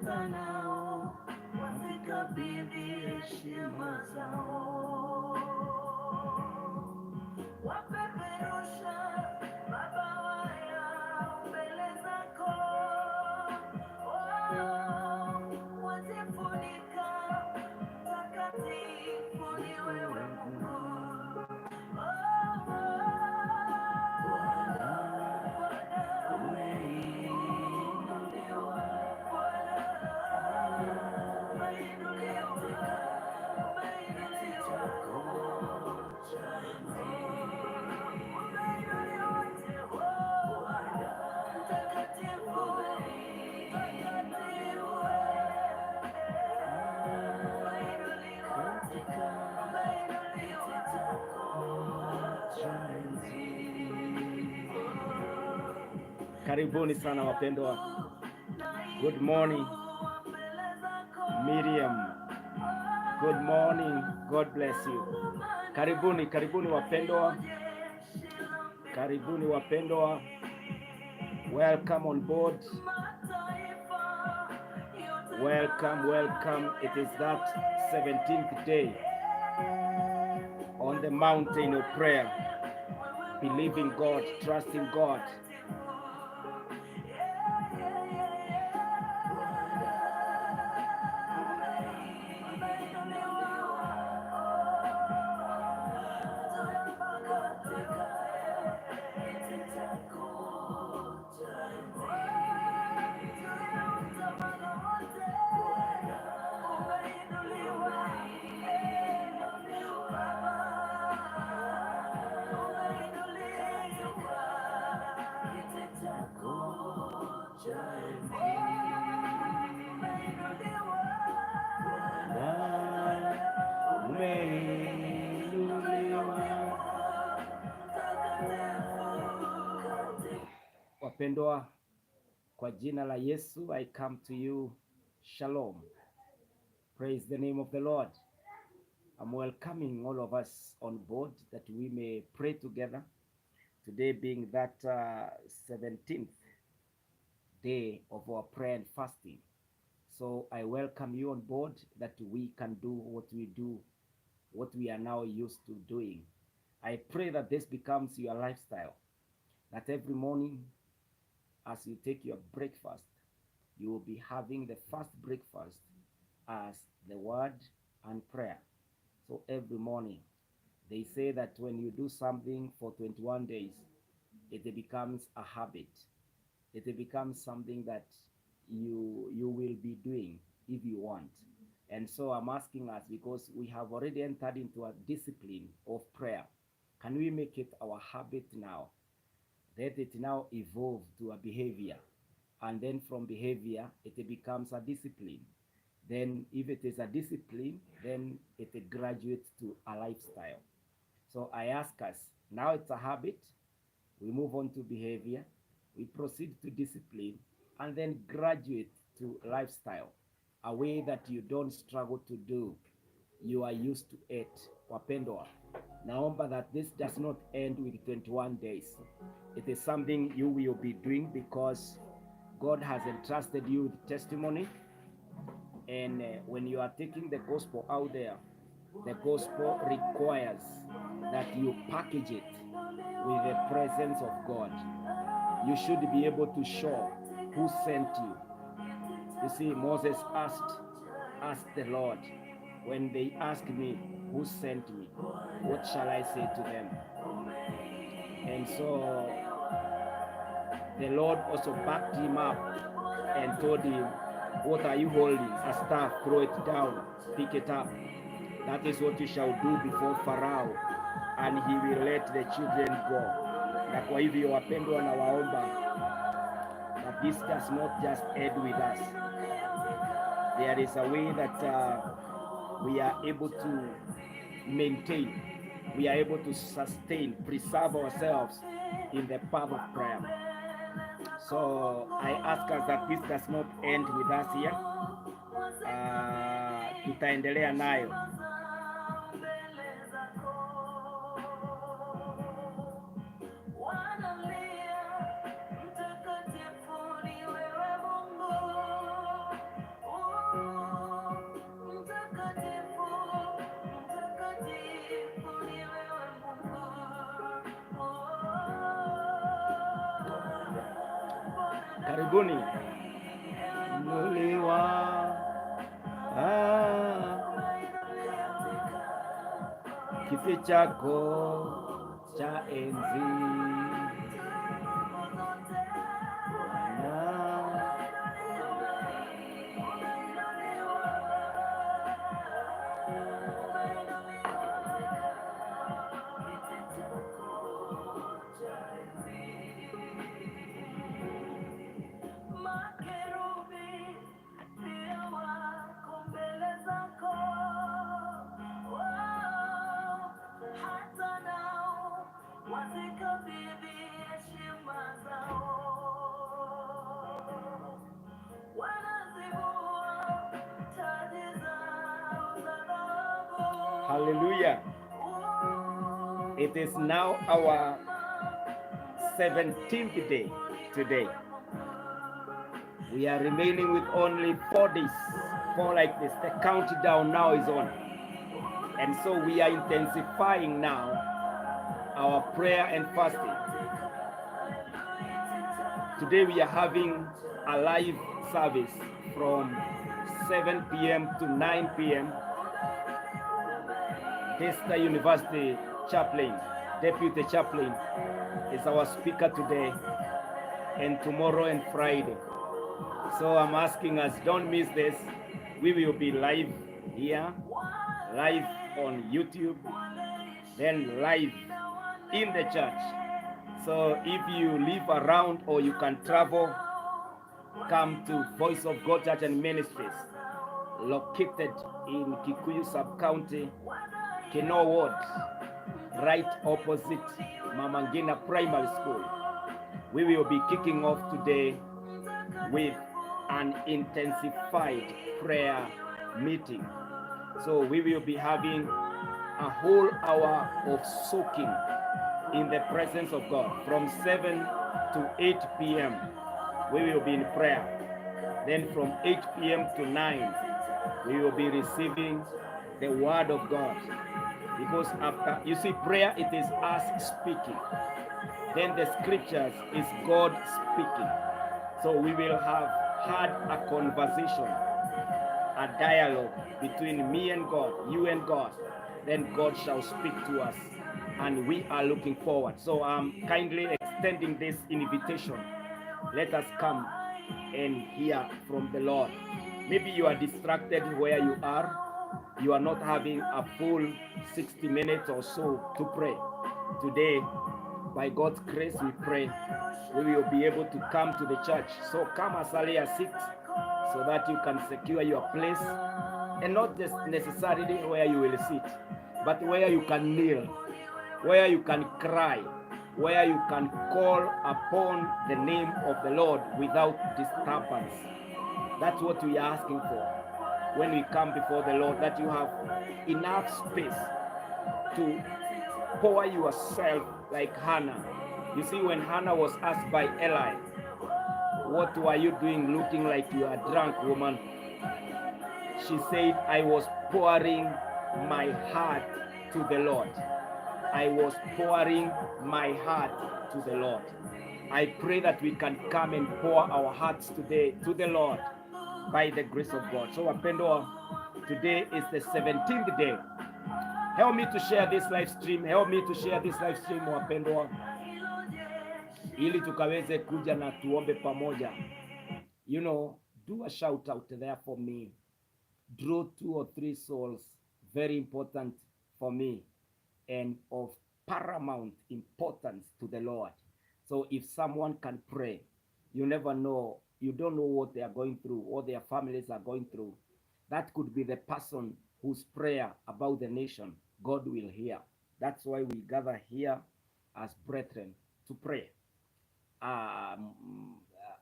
Nao wazikabidhi heshima zao, wapeperusha mabawa yao mbele zako, oh, wazifunika. Mtakatifu ni wewe Mungu. Oh, Bwana umeinuliwa, Bwana umeinuliwa, umeinuliwa, umeinuliwa Jehova, mtakatifu, mtakatifu, umeinuliwa, umeinuliwa. Karibuni sana wapendwa. Good morning, Miriam. Good morning. God bless you. Karibuni, karibuni wapendwa. Karibuni wapendwa. Welcome on board. Welcome, welcome. It is that 17th day on the mountain of prayer, believing God, trusting God. Bwana umeinuliwa. Wapendwa, kwa jina la Yesu, I come to you. Shalom. Praise the name of the Lord. I'm welcoming all of us on board that we may pray together. Today being that 17th day of our prayer and fasting. So I welcome you on board that we can do what we do, what we are now used to doing. I pray that this becomes your lifestyle, that every morning as you take your breakfast, you will be having the first breakfast as the word and prayer. So every morning, they say that when you do something for 21 days, it becomes a habit. It becomes something that you will be doing if you want. And so I'm asking us, because we have already entered into a discipline of prayer, can we make it our habit now? Let it now evolve to a behavior. And then from behavior, it becomes a discipline. Then if it is a discipline, then it graduates to a lifestyle. So I ask us, now it's a habit, we move on to behavior, we proceed to discipline, and then graduate to lifestyle, a way that you don't struggle to do. You are used to it. Wapendwa, naomba that this does not end with 21 days. It is something you will be doing because God has entrusted you with testimony. And when you are taking the gospel out there, the gospel requires that you package it with the presence of God. You should be able to show who sent you. You see, Moses asked the Lord, "When they ask me who sent me, what shall I say to them?" And so the Lord also backed him up and told him, "What are you holding? A staff, throw it down, pick it up. That is what you shall do before Pharaoh, and he will let the children go." Na kwa hivyo wapendwa, nawaomba that this does not just end with us. There is a way that we are able to maintain, we are able to sustain, preserve ourselves in the path of prayer. So I ask us that this does not end with us here. Tutaendelea nayo. Mbele zako wanalia, mtakatifu ni wewe Mungu. Karibuni. Inuliwa. Ah, kiti chako cha enzi, Bwana. Makerubi pia wako mbele zako, wao hata nao wazikabidhi heshima zao, wanazivua taji zao za dhahabu. Hallelujah. It is now our 17th day today. We are remaining with only 4 days, four like this. The countdown now is on. And so we are intensifying now our prayer and fasting. Today we are having a live service from 7 p.m. to 9 p.m. Daystar University chaplain, deputy chaplain, is our speaker today and tomorrow and Friday. So I'm asking us, don't miss this. We will be live here, live on YouTube, then live in the church. So if you live around or you can travel, come to Voice of God Church and Ministries, located in Kikuyu Sub-County, Kinoo Ward, right opposite Mama Ngina Primary School. We will be kicking off today with an intensified prayer meeting. So we will be having a whole hour of soaking in the presence of God from 7 to 8 p.m. We will be in prayer. Then from 8 p.m. to 9, we will be receiving the word of God. Because after, you see, prayer, it is us speaking. Then the scriptures is God speaking. So we will have had a conversation, a dialogue between me and God, you and God. Then God shall speak to us. And we are looking forward. So I'm kindly extending this invitation. Let us come and hear from the Lord. Maybe you are distracted where you are. You are not having a full 60 minutes or so to pray. Today, by God's grace, we pray we will be able to come to the church. So come as early as 6 so that you can secure your place, and not just necessarily where you will sit, but where you can kneel, where you can cry, where you can call upon the name of the Lord without disturbance. That's what we are asking for when we come before the Lord, that you have enough space to pour yourself like Hannah. You see, when Hannah was asked by Eli, "What were you doing looking like you are drunk, woman?" She said, "I was pouring my heart to the Lord. I was pouring my heart to the Lord." I pray that we can come and pour our hearts today to the Lord by the grace of God. So wapendwa, today is the 17th day. Help me to share this live stream. Help me to share this live stream, wapendwa, ili tukaweze kuja na tuombe pamoja. Do a shout out there for me. Draw two or three souls, very important for me and of paramount importance to the Lord. So if someone can pray, you never know, you don't know what they are going through, what their families are going through. That could be the person whose prayer about the nation God will hear. That's why we gather here as brethren to pray.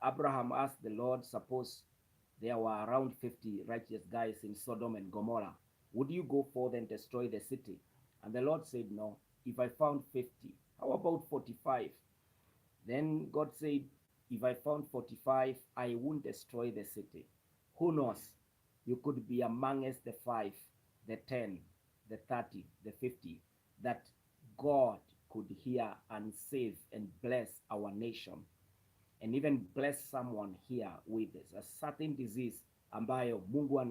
Abraham asked the Lord, suppose there were around 50 righteous guys in Sodom and Gomorrah, would you go forth and destroy the city? And the Lord said, "No, if I found 50, how about 45?" Then God said, "If I found 45, I won't destroy the city." Who knows? You could be amongst the 5, the 10, the 30, the 50 that God could hear and save and bless our nation. And so we are asking that you and even bless someone here with a certain disease ambayo Mungu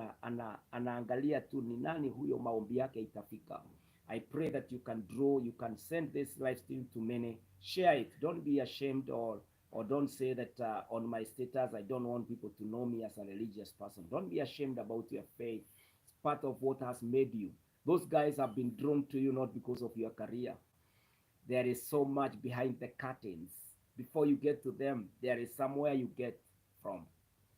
anaangalia tu ni nani huyo maombi yake itafika. I pray that you can draw, you can send this live stream to many, share it. Don't be ashamed or don't say that on my status I don't want people to know me as a religious person. Don't be ashamed about your faith. It's part of what has made you. Those guys have been drawn to you not because of your career. There is so much behind the curtains. Before you get to them, there is somewhere you get from.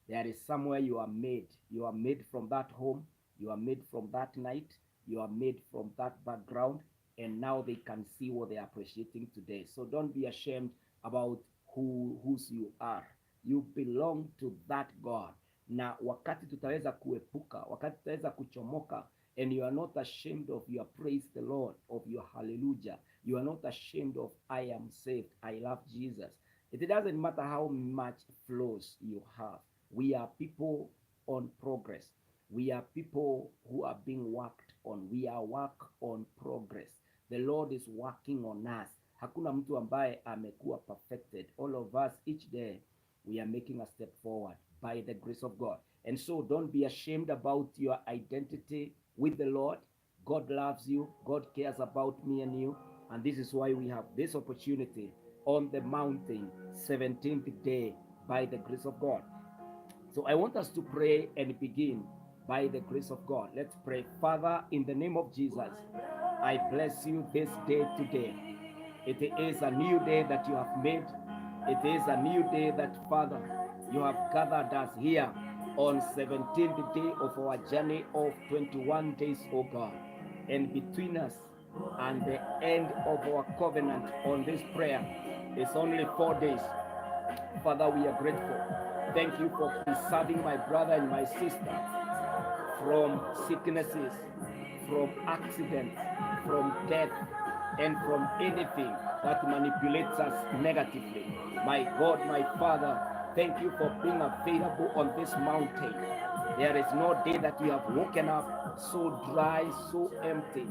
There is somewhere you are made. You are made from that home. You are made from that night. You are made from that background. And now they can see what they are appreciating today. So don't be ashamed about whose you are. You belong to that God. Na wakati tutaweza kuepuka, wakati tutaweza kuchomoka, and you are not ashamed of your praise the Lord, of your hallelujah. You are not ashamed of "I am saved, I love Jesus." It doesn't matter how much flaws you have. We are people on progress. We are people who are being worked on. We are work on progress. The Lord is working on us. Hakuna mtu ambaye amekuwa perfected. All of us, each day, we are making a step forward by the grace of God. And so don't be ashamed about your identity with the Lord. God loves you. God cares about me and you. And this is why we have this opportunity on the mountain, 17th day, by the grace of God. So I want us to pray and begin by the grace of God. Let's pray. Father, in the name of Jesus, I bless you this day today. It is a new day that you have made. It is a new day that, Father, you have gathered us here on 17th day of our journey of 21 days, O God. And between us and the end of our covenant on this prayer is only 4 days. Father, we are grateful. Thank you for preserving my brother and my sister from sicknesses, from accidents, from death, and from anything that manipulates us negatively. My God, my Father, thank you for being available on this mountain. There is no day that we have woken up so dry, so empty,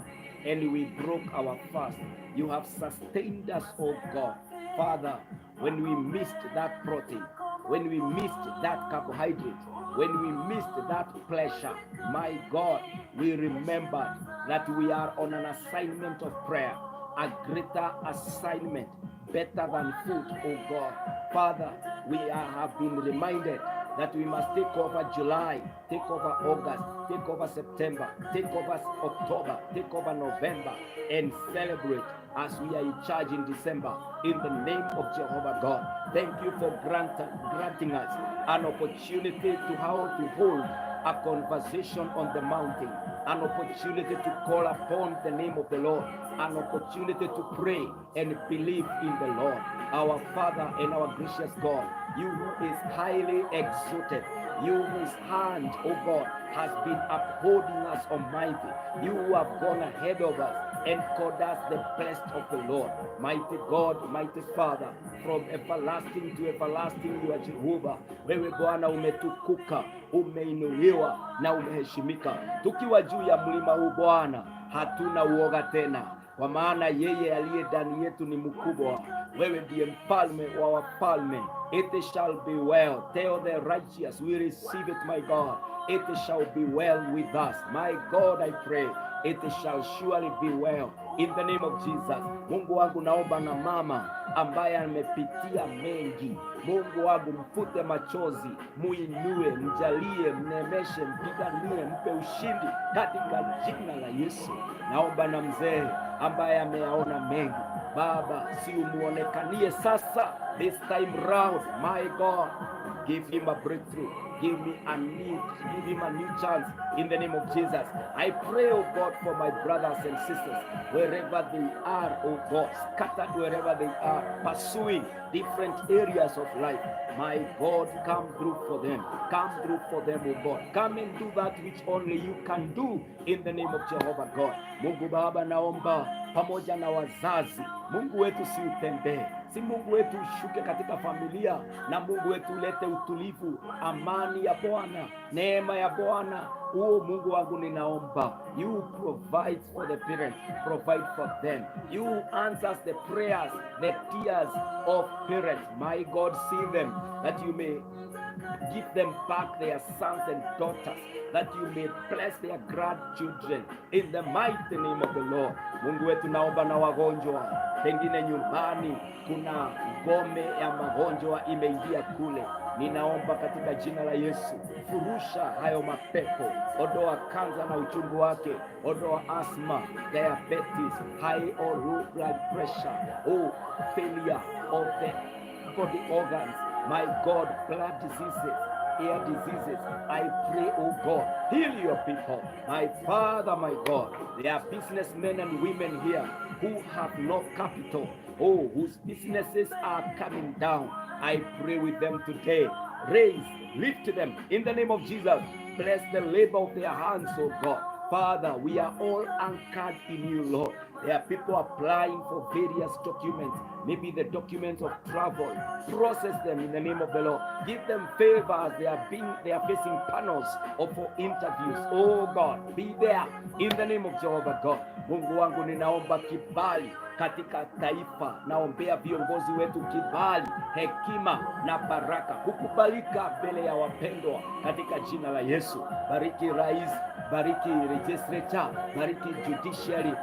and we broke our fast. You have sustained us, oh God. Father, when we missed that protein, when we missed that carbohydrate, when we missed that pleasure, my God, we remembered that we are on an assignment of prayer, a greater assignment, better than food, oh God. Father, we have been reminded that we must take over July, take over August, take over September, take over October, take over November, and celebrate as we are in charge in December, in the name of Jehovah God. Thank you for granting us an opportunity to how to hold a conversation on the mountain, an opportunity to call upon the name of the Lord, an opportunity to pray and believe in the Lord, our Father and our gracious God, you who is highly exalted, you whose hand, O God, has been upholding us, Almighty, you who have gone ahead of us and called us the best of the Lord. Mighty God, mighty Father, from everlasting to everlasting, you are Jehovah. Wewe Bwana umetukuka, umeinuliwa na umeheshimika. Tukiwa juu ya mlima huu Bwana, hatuna uoga tena, kwa maana yeye aliye ndani yetu ni mkubwa. Wewe ndiye mfalme wa wafalme. It shall be well. Tell the righteous we receive it, my God. It shall be well with us. My God, I pray it shall surely be well in the name of Jesus. Mungu wangu, naomba na mama ambaye amepitia mengi, Mungu wangu, mfute machozi, muinue, mjalie, mneemeshe, mpiganie, mpe ushindi katika jina la Yesu. Naomba na mzee ambaye ameyaona mengi, Baba, si umuonekanie sasa, this time round, my God, give him a breakthrough. Give him a new chance in the name of Jesus. I pray, oh God, for my brothers and sisters, wherever they are, oh God, scattered wherever they are, pursuing different areas of life. My God, come through for them. Come through for them, oh God. Come and do that which only you can do in the name of Jehovah God. Mungu Baba, naomba pamoja na wazazi, Mungu wetu si utembee, si Mungu wetu ushuke katika familia, na Mungu wetu ulete utulivu, amani. Amani ya Bwana, neema ya Bwana. Huo Mungu wangu ninaomba, you provide for the parents, provide for them. You answers the prayers, the tears of parents. My God, see them that you may give them back their sons and daughters, that you may bless their grandchildren in the mighty name of the Lord. Mungu wetu, naomba na wagonjwa, pengine nyumbani kuna ngome ya magonjwa imeingia kule, ninaomba katika jina la Yesu, furusha hayo mapepo, ondoa kansa na uchungu wake, ondoa asthma, diabetes, high or low blood pressure, oh, failure of the body organs, my God, blood diseases, ear diseases. I pray, oh God, heal your people. My Father, my God, there are businessmen and women here who have no capital, oh, whose businesses are coming down. I pray with them today. Raise, lift them in the name of Jesus. Bless the labor of their hands, oh God. Father, we are all anchored in you, Lord. There are people applying for various documents, maybe the documents of travel. Process them in the name of the Lord. Give them favor as they are facing panels or for interviews. Oh God, be there in the name of Jehovah God. Mungu wangu, ninaomba kibali katika taifa. Naombea viongozi wetu kibali, hekima na baraka, kukubalika mbele ya wapendwa katika jina la Yesu. Bariki rais, bariki legislature, bariki judiciary,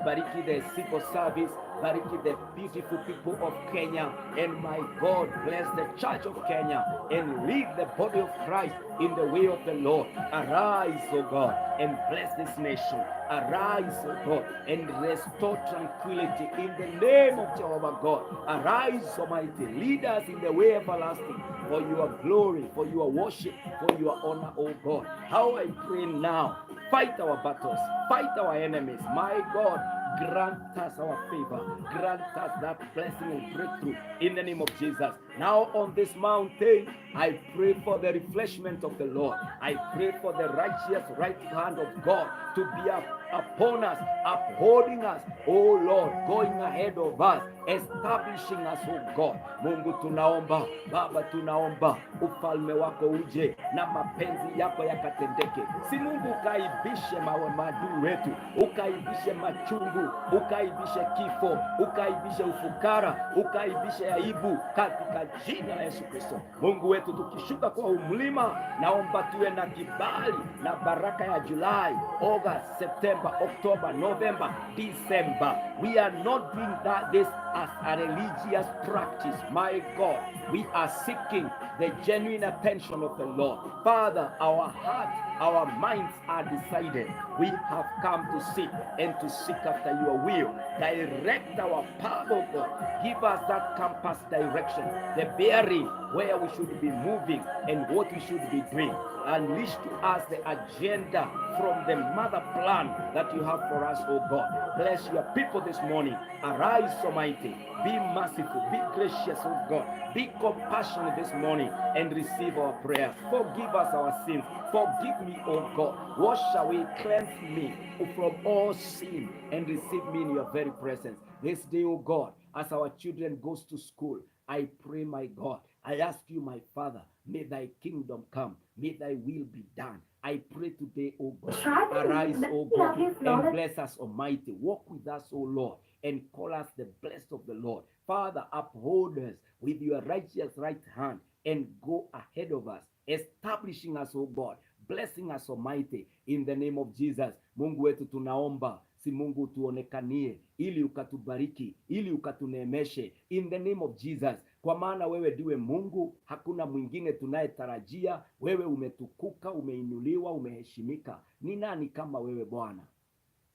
bariki the civil service, bariki the beautiful people of Kenya, and my God, bless the church of Kenya and lead the body of Christ in the way of the Lord. Arise, O God, and bless this nation. Arise, O God, and restore tranquility in the name of Jehovah God. Arise, Almighty, lead us in the way everlasting for your glory, for your worship, for your honor, O God. How I pray now, fight our battles, fight our enemies. My God, grant us our favor, grant us that blessing and breakthrough in the name of Jesus. Now, on this mountain, I pray for the refreshment of the Lord. I pray for the righteous right hand of God to be upon us, upholding us, oh Lord, going ahead of us, establishing us, oh God. Mungu tunaomba, Baba tunaomba ufalme wako uje na mapenzi yako yakatendeke. Si Mungu ukaibishe mawe maadui wetu, ukaibishe machungu, ukaibishe kifo, ukaibishe ufukara, ukaibishe aibu katika jina la Yesu Kristo. Mungu wetu, tukishuka kwa umlima, naomba tuwe na kibali na baraka ya July, August, September, October, November, December. We are not doing that this as a religious practice. My God, we are seeking the genuine attention of the Lord. Father, our heart, our minds are decided. We have come to seek and to seek after your will. Direct our path, oh God. Give us that compass direction, the bearing where we should be moving and what we should be doing. Unleash to us the agenda from the mother plan that you have for us, oh God. Bless your people this morning. Arise, Almighty. Be merciful. Be gracious, oh God. Be compassionate this morning and receive our prayers. Forgive us our sins. Forgive me, oh God. Wash away, cleanse me from all sin and receive me in your very presence. This day, oh God, as our children goes to school, I pray, my God, I ask you, my Father, may thy kingdom come, may thy will be done. I pray today, oh God, arise, oh God, and bless us, Almighty. Walk with us, oh Lord, and call us the blessed of the Lord. Father, uphold us with your righteous right hand and go ahead of us, establishing us, oh God, blessing us, Almighty, in the name of Jesus. Mungu wetu tunaomba, si Mungu tuonekanie, ili ukatubariki, ili ukatuneemeshe, in the name of Jesus, kwa maana wewe ndiwe Mungu, hakuna mwingine tunayetarajia. Wewe umetukuka, umeinuliwa, umeheshimika. Ni nani kama wewe Bwana?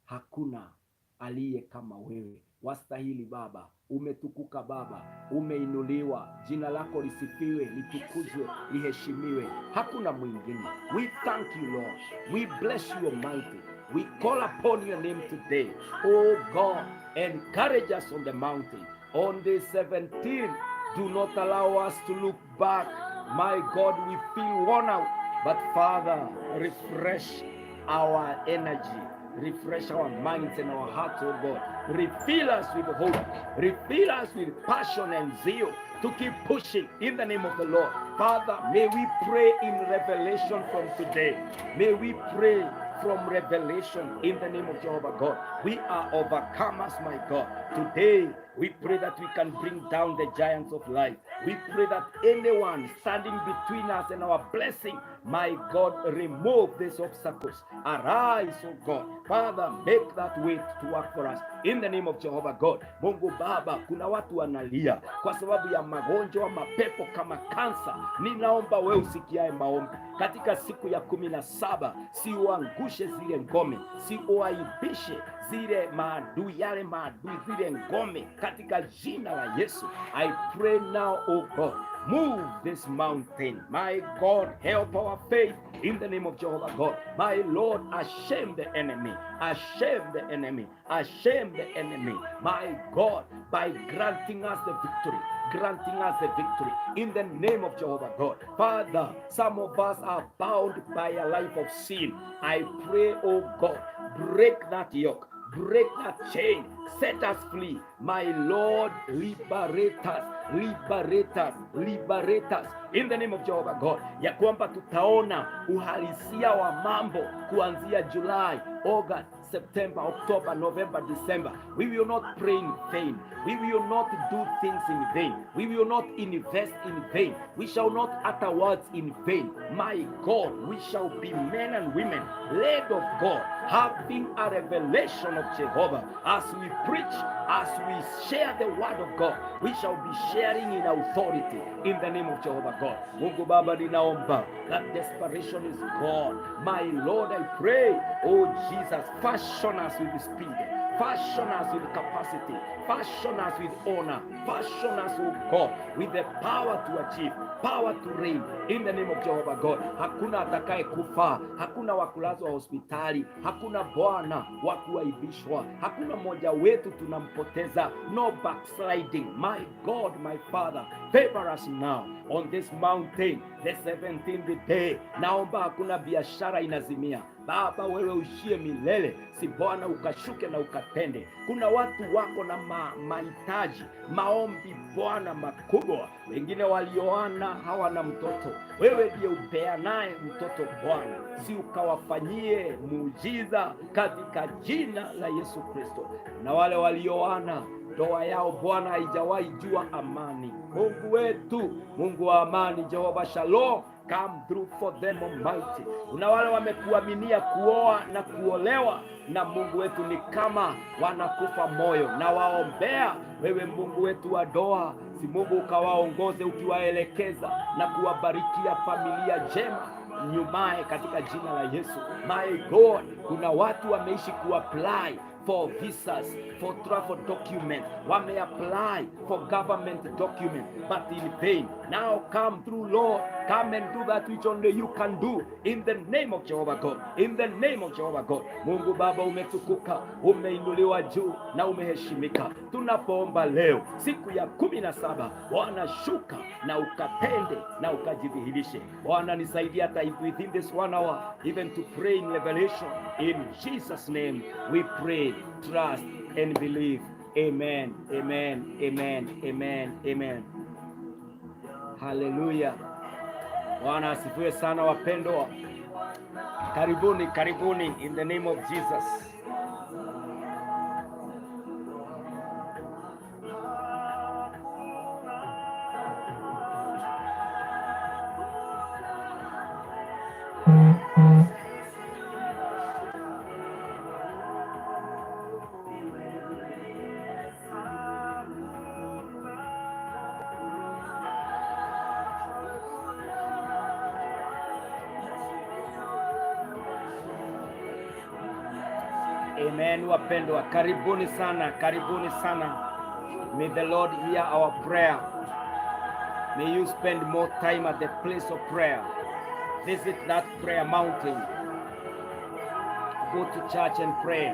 Hakuna aliye kama wewe. Wastahili Baba, umetukuka Baba, umeinuliwa. Jina lako lisifiwe, litukuzwe, liheshimiwe. Hakuna mwingine. We thank you Lord, we bless you Almighty. We call upon your name today. Oh God, encourage us on the mountain. On the 17th, do not allow us to look back. My God, we feel worn out. But Father, refresh our energy, Refresh our minds and our hearts, oh God. Refill us with hope. Refill us with passion and zeal to keep pushing in the name of the Lord. Father, may we pray in revelation from today. May we pray from revelation in the name of Jehovah God. We are overcomers, my God. Today, we pray that we can bring down the giants of life. We pray that anyone standing between us and our blessing, my God, remove these obstacles. Arise, oh God. Father, make that way to work for us in the name of Jehovah God. Mungu Baba, kuna watu wanalia kwa sababu ya magonjwa, mapepo kama kansa. Ninaomba wewe usikiae maombi katika siku ya 17, si uangushe zile ngome, si uaibishe zile maadui, yale maadui, zile ngome katika jina la Yesu. I pray now, oh God, move this mountain. My God, help our faith in the name of Jehovah God. My Lord, ashame the enemy, ashame the enemy, ashame the enemy. My God, by granting us the victory, granting us the victory in the name of Jehovah God. Father, some of us are bound by a life of sin. I pray, oh God, break that yoke. Break that chain, set us free. My Lord, liberate us, liberate us, liberate us in the name of Jehovah God, ya kwamba tutaona uhalisia wa mambo kuanzia July, August, September, October, November, December. We will not pray in vain. We will not do things in vain. We will not invest in vain. We shall not utter words in vain. My God, we shall be men and women led of God, having a revelation of Jehovah. As we preach, as we share the word of God, we shall be sharing in authority in the name of Jehovah God. Mungu Baba, ninaomba that desperation is gone. My Lord, I pray, oh Jesus, fashion us with speed. Fashion us with capacity. Fashion us with honor. Fashion us, oh God, with the power to achieve, power to reign in the name of Jehovah God. Hakuna atakaye kufa, hakuna wa kulazwa hospitali, hakuna Bwana wa kuaibishwa, hakuna mmoja wetu tunampoteza. No backsliding. My God, my Father, favor us now on this mountain, the 17th day. Naomba hakuna biashara inazimia. Baba, wewe uishie milele, si Bwana ukashuke na ukatende. Kuna watu wako na mahitaji maombi Bwana makubwa, wengine walioana hawana mtoto. Wewe ndiye upeanaye mtoto Bwana, si ukawafanyie muujiza katika jina la Yesu Kristo. Na wale walioana ndoa yao Bwana haijawahi jua amani. Mungu wetu, Mungu wa amani, Jehova Shalom, come through for them Almighty. Kuna wale wamekuaminia kuoa na kuolewa na Mungu wetu ni kama wanakufa moyo, na waombea wewe Mungu wetu wa ndoa, si Mungu ukawaongoze ukiwaelekeza na kuwabarikia familia njema nyumaye katika jina la Yesu. My God, kuna watu wameishi kuapply for visas, for travel document, wame apply for government document, but in vain. Now come through, Lord. Come and do that which only you can do in the name of Jehovah God. In the name of Jehovah God. Mungu Baba, umetukuka, umeinuliwa juu na umeheshimika. Tunapoomba leo siku ya 17, Bwana shuka na ukatende na ukajidhihirishe. Bwana nisaidia hata within this one hour even to pray in revelation. In Jesus name we pray, trust and believe. Amen, amen, amen, amen, amen. Haleluya. Bwana asifiwe sana wapendwa. Karibuni, karibuni in the name of Jesus. Amen, wapendwa, karibuni sana, karibuni sana. May the Lord hear our prayer. May you spend more time at the place of prayer. Visit that prayer mountain. Go to church and pray.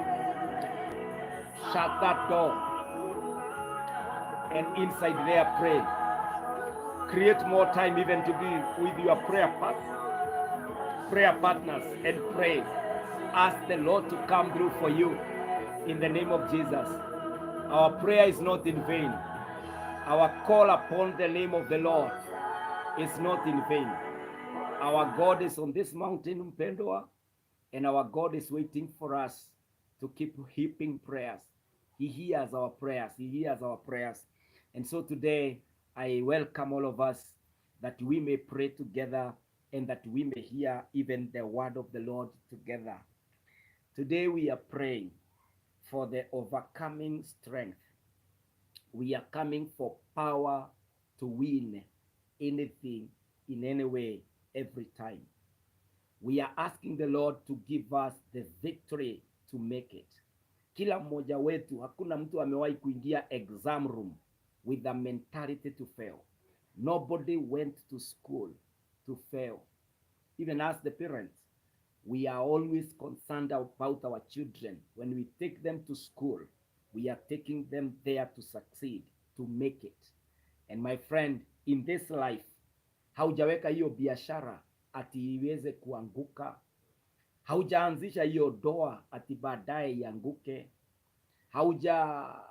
Shut that door and inside there pray. Create more time even to be with your prayer partners and pray. Ask the Lord to come through for you in the name of Jesus. Our prayer is not in vain. Our call upon the name of the Lord is not in vain. Our God is on this mountain, mpendwa, and our God is waiting for us to keep heaping prayers. He hears our prayers. He hears our prayers. And so today, I welcome all of us that we may pray together and that we may hear even the word of the Lord together. Today, we are praying for the overcoming strength. We are coming for power to win anything in any way, every time. We are asking the Lord to give us the victory to make it. Kila mmoja wetu, hakuna mtu amewahi kuingia exam room with a mentality to fail. Nobody went to school to fail. Even us, the parents, we are always concerned about our children. When we take them to school, we are taking them there to succeed, to make it. And my friend, in this life, haujaweka hiyo biashara ati iweze kuanguka. Haujaanzisha hiyo ndoa ati baadaye ianguke. Haujaomba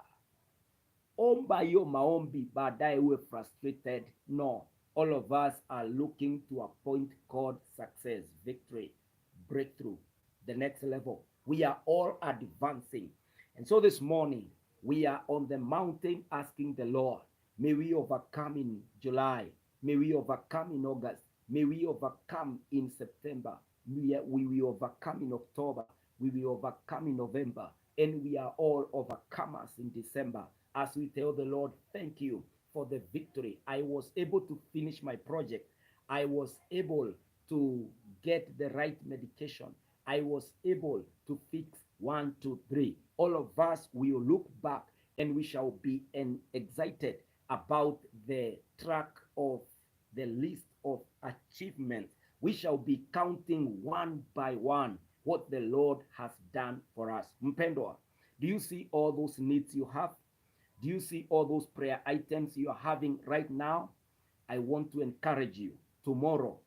hiyo maombi baadaye uwe frustrated. No, all of us are looking to a point called success, victory, breakthrough, the next level. We are all advancing. And so this morning, we are on the mountain asking the Lord, may we overcome in July, may we overcome in August, may we overcome in September, we will overcome in October, we will overcome in November, and we are all overcomers in December. As we tell the Lord, thank you for the victory. I was able to finish my project. I was able to get the right medication. I was able to fix one, two, three. All of us will look back and we shall be excited about the track of the list of achievements. We shall be counting one by one what the Lord has done for us. Mpendwa, do you see all those needs you have? Do you see all those prayer items you are having right now? I want to encourage you. Tomorrow,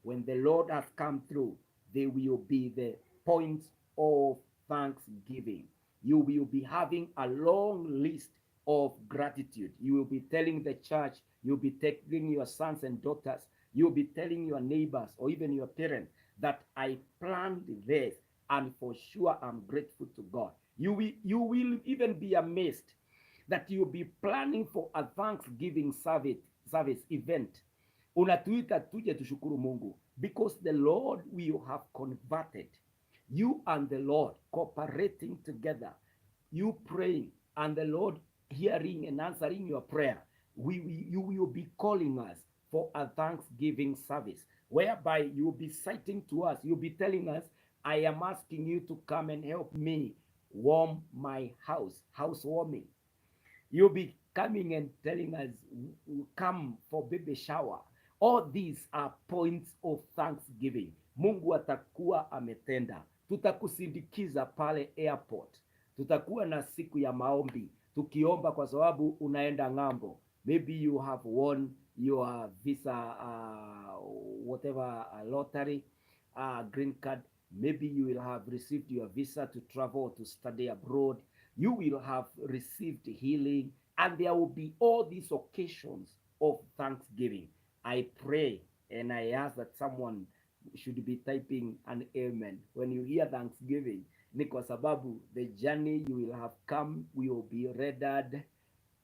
when the Lord has come through, there will be the points of thanksgiving. You will be having a long list of gratitude. You will be telling the church, you'll be taking your sons and daughters, you'll be telling your neighbors or even your parents that I planned this and for sure I'm grateful to God. You will even be amazed that you'll be planning for a Thanksgiving service event. Unatuita tuje tushukuru Mungu because the Lord will have converted you and the Lord cooperating together, you praying and the Lord hearing and answering your prayer. You will be calling us for a Thanksgiving service whereby you will be citing to us, you'll be telling us, "I am asking you to come and help me warm my house," housewarming. You'll be coming and telling us, "Come for baby shower." All these are points of thanksgiving. Mungu atakuwa ametenda. Tutakusindikiza pale airport. Tutakuwa na siku ya maombi tukiomba kwa sababu unaenda ng'ambo. Maybe you have won your visa, whatever, lottery, green card. Maybe you will have received your visa to travel to study abroad. You will have received healing, and there will be all these occasions of thanksgiving. I pray and I ask that someone should be typing an amen when you hear thanksgiving. Ni kwa sababu the journey you will have come will be rendered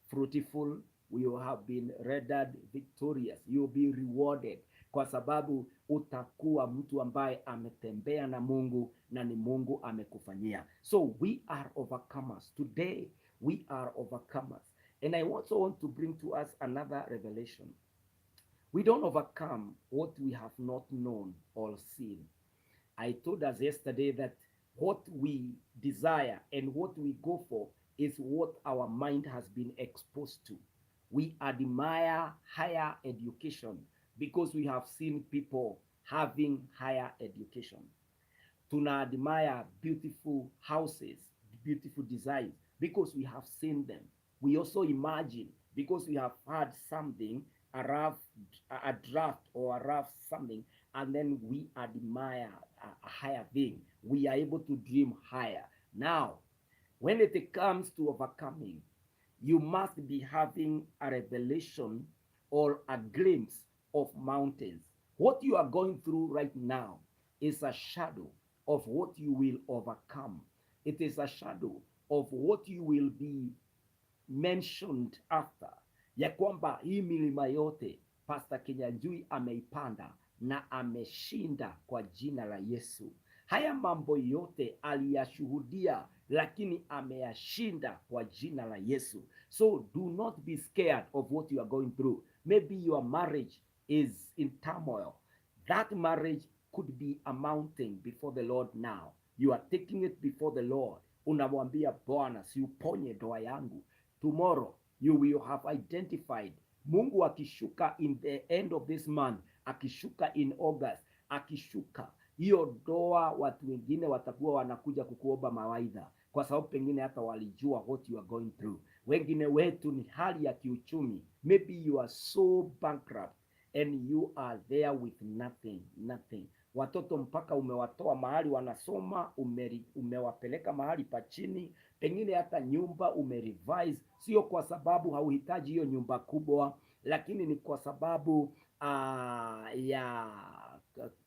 fruitful, will have been rendered victorious, you will be rewarded kwa sababu utakuwa mtu ambaye ametembea na Mungu na ni Mungu amekufanyia. So we are overcomers. Today we are overcomers. And I also want to bring to us another revelation. We don't overcome what we have not known or seen. I told us yesterday that what we desire and what we go for is what our mind has been exposed to. We admire higher education because we have seen people having higher education. Tuna admire beautiful houses, beautiful designs because we have seen them. We also imagine because we have had something, a rough, a draft or a rough something and then we admire a higher thing. We are able to dream higher. Now, when it comes to overcoming, you must be having a revelation or a glimpse of mountains. What you are going through right now is a shadow of what you will overcome. It is a shadow of what you will be mentioned after, ya kwamba hii milima yote Pastor Kinyanjui ameipanda na ameshinda kwa jina la Yesu. Haya mambo yote aliyashuhudia, lakini ameyashinda kwa jina la Yesu. So do not be scared of what you are going through. Maybe your marriage is in turmoil. That marriage could be a mountain before the Lord now. You are taking it before the Lord. Unamwambia Bwana, si uponye ndoa yangu. Tomorrow you will have identified. Mungu akishuka in the end of this month, akishuka in August, akishuka hiyo ndoa, watu wengine watakuwa wanakuja kukuomba mawaidha, kwa sababu pengine hata walijua what you are going through. Wengine wetu ni hali ya kiuchumi, maybe you are so bankrupt and you are there with nothing, nothing. Watoto mpaka umewatoa mahali wanasoma, umewapeleka mahali pa chini, pengine hata nyumba umerevise, sio kwa sababu hauhitaji hiyo nyumba kubwa, lakini ni kwa sababu ya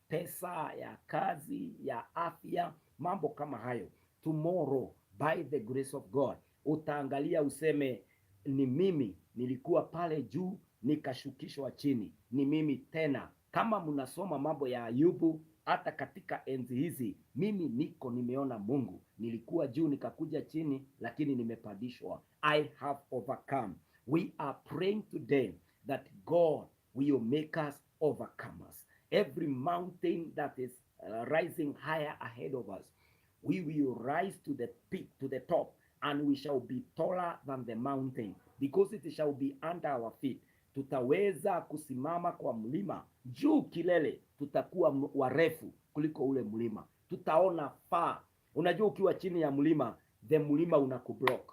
pesa, ya kazi, ya afya, mambo kama hayo. Tomorrow by the grace of God utaangalia useme, ni mimi nilikuwa pale juu nikashukishwa chini, ni mimi tena. Kama mnasoma mambo ya Ayubu, hata katika enzi hizi mimi niko nimeona Mungu, nilikuwa juu nikakuja chini, lakini nimepandishwa. I have overcome. We are praying today that God will make us overcomers. Every mountain that is rising higher ahead of us, we will rise to the peak, to the top, and we shall be taller than the mountain because it shall be under our feet. Tutaweza kusimama kwa mlima juu kilele, tutakuwa warefu kuliko ule mlima, tutaona far. Unajua, ukiwa chini ya mlima, the mlima unakublock,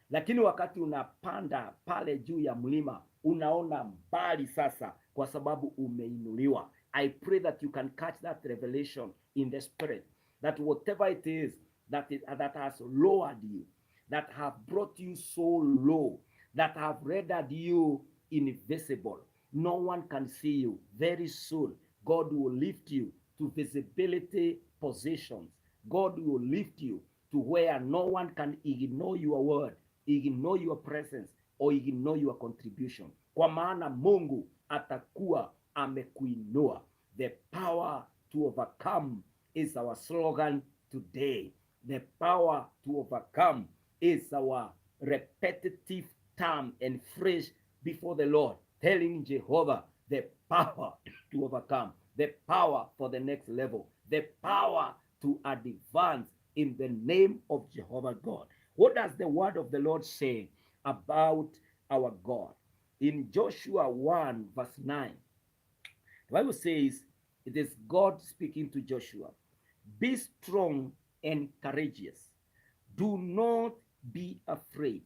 lakini wakati unapanda pale juu ya mlima unaona mbali sasa, kwa sababu umeinuliwa. I pray that you can catch that revelation in the spirit, that whatever it is that has lowered you, that have brought you so low, that have rendered you invisible, no one can see you. Very soon, God will lift you to visibility positions. God will lift you to where no one can ignore your word, ignore your presence, or ignore your contribution. Kwa maana Mungu atakuwa amekuinua. The power to overcome is our slogan today. The power to overcome is our repetitive term and phrase before the Lord, telling Jehovah the power to overcome, the power for the next level, the power to advance in the name of Jehovah God. What does the word of the Lord say about our God? In Joshua 1, verse 9, the Bible says it is God speaking to Joshua: "Be strong and courageous. Do not be afraid.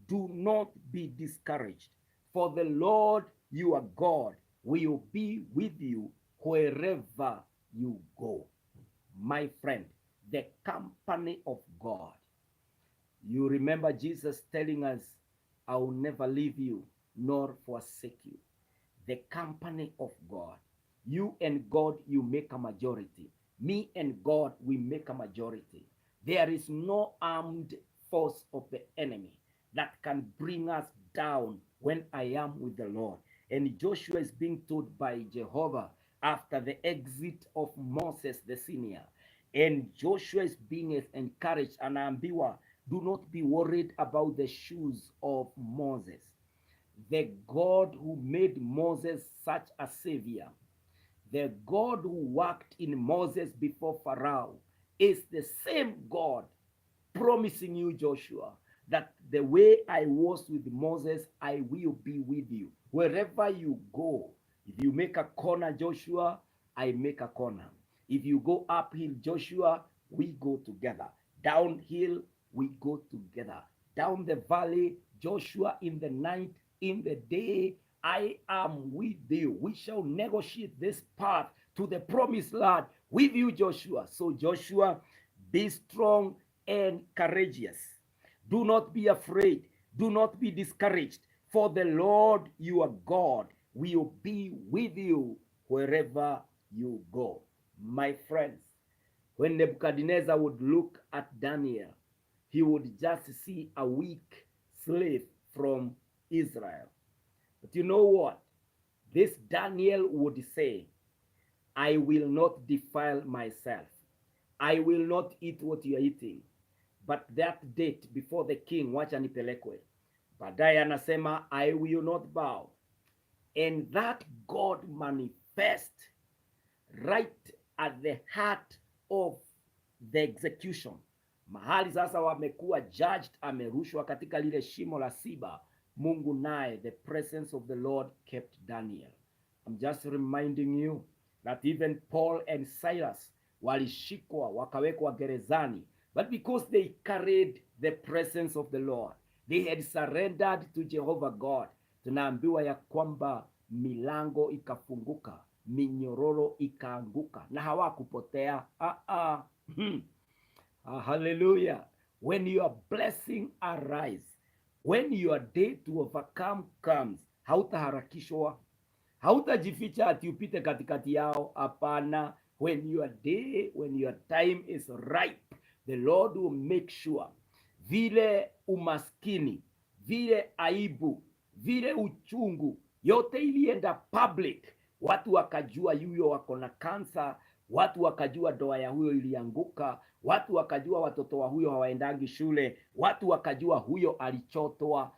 Do not be discouraged. For the Lord your God will be with you wherever you go." My friend, the company of God. You remember Jesus telling us, "I will never leave you nor forsake you." The company of God. You and God, you make a majority. Me and God, we make a majority. There is no armed force of the enemy that can bring us down when I am with the Lord. And Joshua is being told by Jehovah after the exit of Moses the senior. And Joshua is being encouraged, anaambiwa, do not be worried about the shoes of Moses. The God who made Moses such a savior, the God who worked in Moses before Pharaoh, is the same God promising you, Joshua, that the way I was with Moses, I will be with you. Wherever you go, if you make a corner, Joshua, I make a corner. If you go uphill, Joshua, we go together. Downhill, we go together. Down the valley, Joshua, in the night, in the day, I am with you. We shall negotiate this path to the promised land with you, Joshua. So, Joshua, be strong and courageous. Do not be afraid. Do not be discouraged, for the Lord your God will be with you wherever you go. My friends, when Nebuchadnezzar would look at Daniel, he would just see a weak slave from Israel. But you know what? This Daniel would say, "I will not defile myself. I will not eat what you are eating. But that date before the king, wacha nipelekwe." Baadaye anasema, "I will not bow." And that God manifest right at the heart of the execution. Mahali sasa wamekuwa judged, amerushwa katika lile shimo la simba. Mungu naye, the presence of the Lord kept Daniel. I'm just reminding you that even Paul and Silas walishikwa wakawekwa gerezani, but because they carried the presence of the Lord, they had surrendered to Jehovah God. Tunaambiwa ya kwamba milango ikafunguka, minyororo ikaanguka na hawakupotea. Ah, ah. Ah, hallelujah. When your blessing arise, when your day to overcome comes, hautaharakishwa, hautajificha ati upite katikati yao. Hapana. When your day, when your time is ripe, the Lord will make sure vile umaskini, vile aibu, vile uchungu, yote ilienda public, watu wakajua yuyo wako na kansa, watu wakajua ndoa ya huyo ilianguka, watu wakajua watoto wa huyo hawaendangi shule, watu wakajua huyo alichotwa,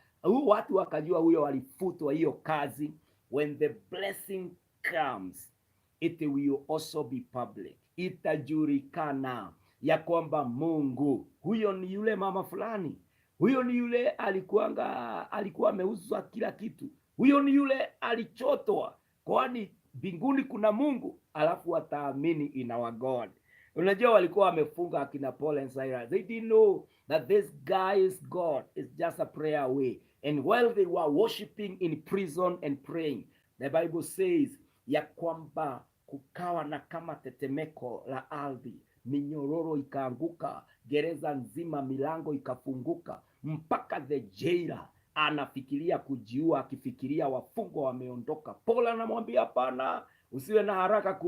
watu wakajua huyo alifutwa hiyo kazi. When the blessing comes, it will also be public. Itajulikana ya kwamba Mungu huyo ni yule mama fulani, huyo ni yule alikuanga alikuwa ameuzwa kila kitu, huyo ni yule alichotwa, kwani mbinguni kuna Mungu, alafu wataamini in our God. Unajua walikuwa wamefunga akina Paul and Silas. They didn't know that this guy is God. It's just a prayer away. And while they were worshiping in prison and praying, the Bible says ya kwamba kukawa na kama tetemeko la ardhi, minyororo ikaanguka, gereza nzima milango ikafunguka, mpaka the jailer anafikiria kujiua, akifikiria wafungwa wameondoka. Paul anamwambia hapana, usiwe na haraka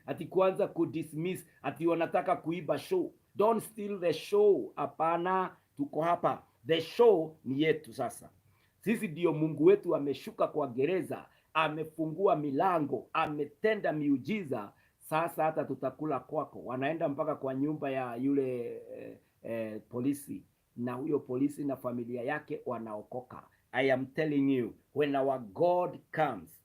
ati kuanza kudismiss ati wanataka kuiba show. Don't steal the show. Hapana, tuko hapa, the show ni yetu sasa. Sisi ndio Mungu wetu ameshuka kwa gereza, amefungua milango, ametenda miujiza. Sasa hata tutakula kwako. Wanaenda mpaka kwa nyumba ya yule polisi, na huyo polisi na familia yake wanaokoka. I am telling you, when our God comes.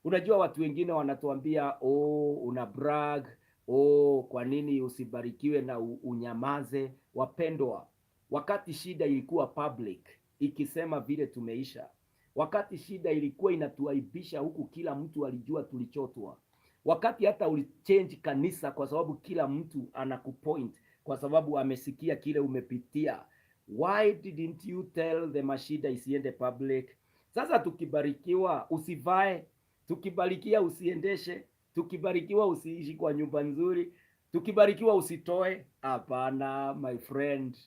Unajua watu wengine wanatuambia, "Oh, una brag. Oh, kwa nini usibarikiwe na unyamaze?" Wapendwa, wakati shida ilikuwa public ikisema vile tumeisha, wakati shida ilikuwa inatuaibisha huku kila mtu alijua tulichotwa, wakati hata ulichange kanisa kwa sababu kila mtu anakupoint kwa sababu amesikia kile umepitia, why didn't you tell the mashida isiende public? Sasa tukibarikiwa usivae, tukibarikiwa usiendeshe, tukibarikiwa usiishi kwa nyumba nzuri, tukibarikiwa usitoe. Hapana, my friend,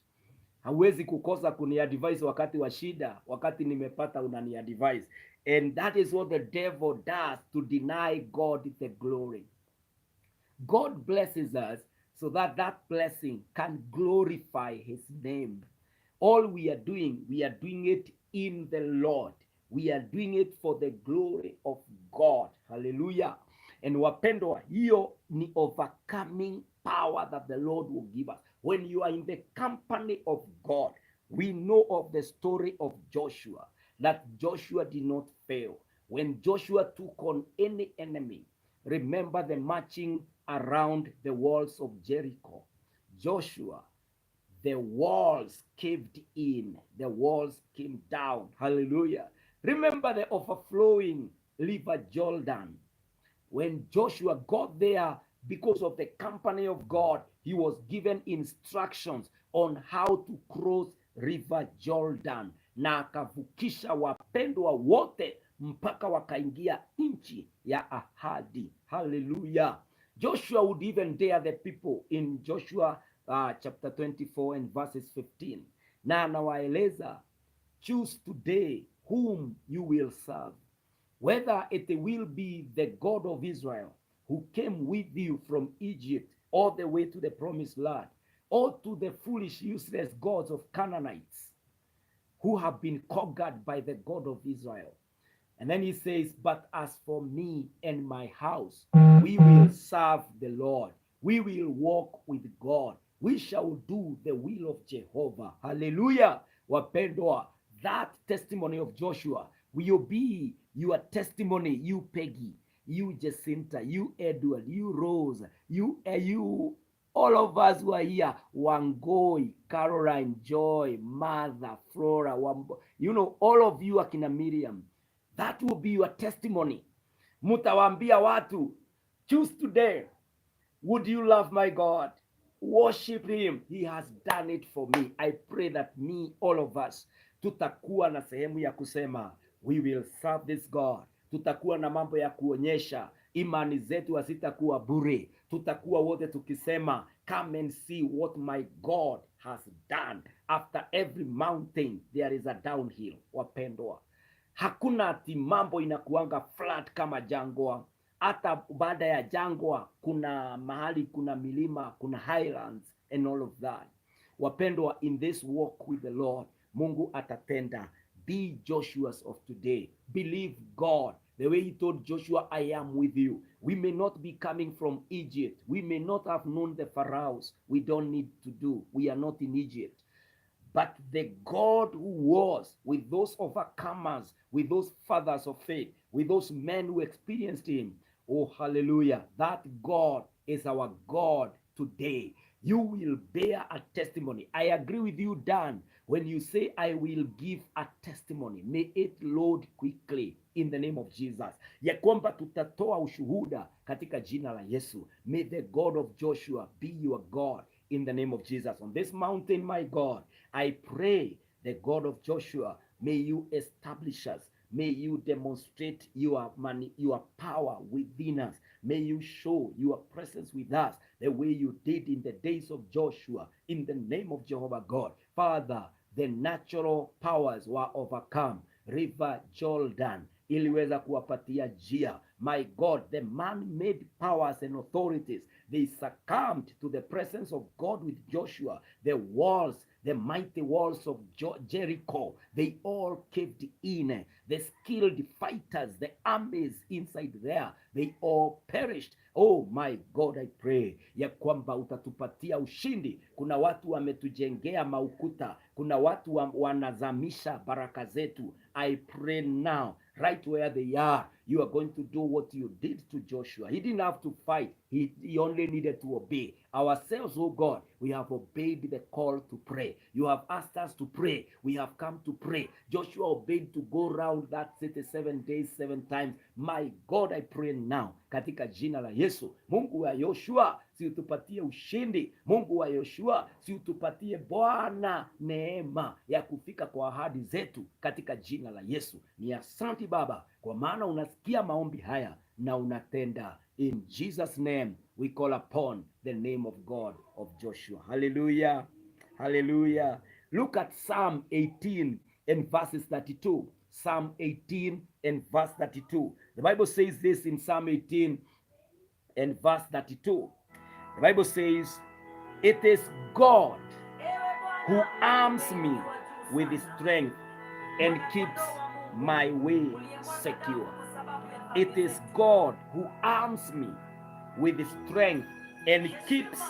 hauwezi kukosa kuniadvise wakati wa shida. Wakati nimepata unaniadvise, and that is what the devil does to deny God the glory. God blesses us so that that blessing can glorify his name. All we are doing, we are doing it in the Lord. We are doing it for the glory of God. Hallelujah. And wapendwa, hiyo ni overcoming power that the Lord will give us. When you are in the company of God, we know of the story of Joshua, that Joshua did not fail. When Joshua took on any enemy, remember the marching around the walls of Jericho. Joshua, the walls caved in, the walls came down. Hallelujah. Remember the overflowing River Jordan. When Joshua got there, because of the company of God, he was given instructions on how to cross River Jordan, na akavukisha wapendwa wote. mpaka wakaingia nchi ya ahadi. Haleluya! Joshua would even dare the people in Joshua chapter 24 and verses 15, na anawaeleza, "Choose today whom you will serve, whether it will be the God of Israel who came with you from Egypt all the way to the promised land, or to the foolish, useless gods of Canaanites who have been conquered by the God of Israel." And then he says, "But as for me and my house, we will serve the Lord. We will walk with God. We shall do the will of Jehovah." Hallelujah. Wapendwa, that testimony of Joshua will be your testimony, you Peggy, you Jacinta, you Edward, you Rose, you, all of us who are here, Wangoi, Caroline, Joy, Martha, Flora, Wambo, all of you akina Miriam, that will be your testimony. Mutawaambia watu, "Choose today. Would you love my God? Worship him. He has done it for me." I pray that me, all of us, tutakuwa na sehemu ya kusema, "We will serve this God." Tutakuwa na mambo ya kuonyesha imani zetu hazitakuwa bure. Tutakuwa wote tukisema, "Come and see what my God has done." After every mountain there is a downhill. Wapendwa, hakuna ati mambo inakuanga flat kama jangwa. Hata baada ya jangwa kuna mahali kuna milima, kuna highlands and all of that. Wapendwa, in this walk with the Lord, Mungu atatenda. Be Joshua's of today. Believe God. The way he told Joshua, "I am with you." We may not be coming from Egypt. We may not have known the pharaohs. We don't need to do. We are not in Egypt. But the God who was with those overcomers, with those fathers of faith, with those men who experienced him, oh, hallelujah, that God is our God today. You will bear a testimony. I agree with you, Dan, when you say, "I will give a testimony." May it load quickly in the name of Jesus. Ya kwamba tutatoa ushuhuda katika jina la Yesu. May the God of Joshua be your God in the name of Jesus. On this mountain, my God, I pray the God of Joshua, may you establish us. May you demonstrate your money, your power within us. May you show your presence with us the way you did in the days of Joshua, in the name of Jehovah God. Father, the natural powers were overcome. River Jordan iliweza kuwapatia njia. My God, the man-made powers and authorities, they succumbed to the presence of God with Joshua. The walls, the mighty walls of Jericho, they all caved in. The skilled fighters, the armies inside there, they all perished. Oh my God, I pray ya kwamba utatupatia ushindi. Kuna watu wametujengea maukuta, kuna watu wanazamisha baraka zetu. I pray now, right where they are, you are going to do what you did to Joshua. He didn't have to fight. He only needed to obey. Ourselves, oh God, we have obeyed the call to pray. You have asked us to pray. We have come to pray. Joshua obeyed to go round that city 7 days, seven times. My God, I pray now, katika jina la Yesu, Mungu wa Yoshua, si utupatie ushindi. Mungu wa Yoshua, si utupatie Bwana neema ya kufika kwa ahadi zetu katika jina la Yesu. Ni asanti Baba, kwa maana unasikia maombi haya na unatenda. In Jesus' name we call upon the name of God of Joshua. Hallelujah. Hallelujah. Look at Psalm 18 and verses 32. Psalm 18 and verse 32. The Bible says this in Psalm 18 and verse 32. The Bible says, "It is God who arms me with strength and keeps my way secure." It is God who arms me with strength and keeps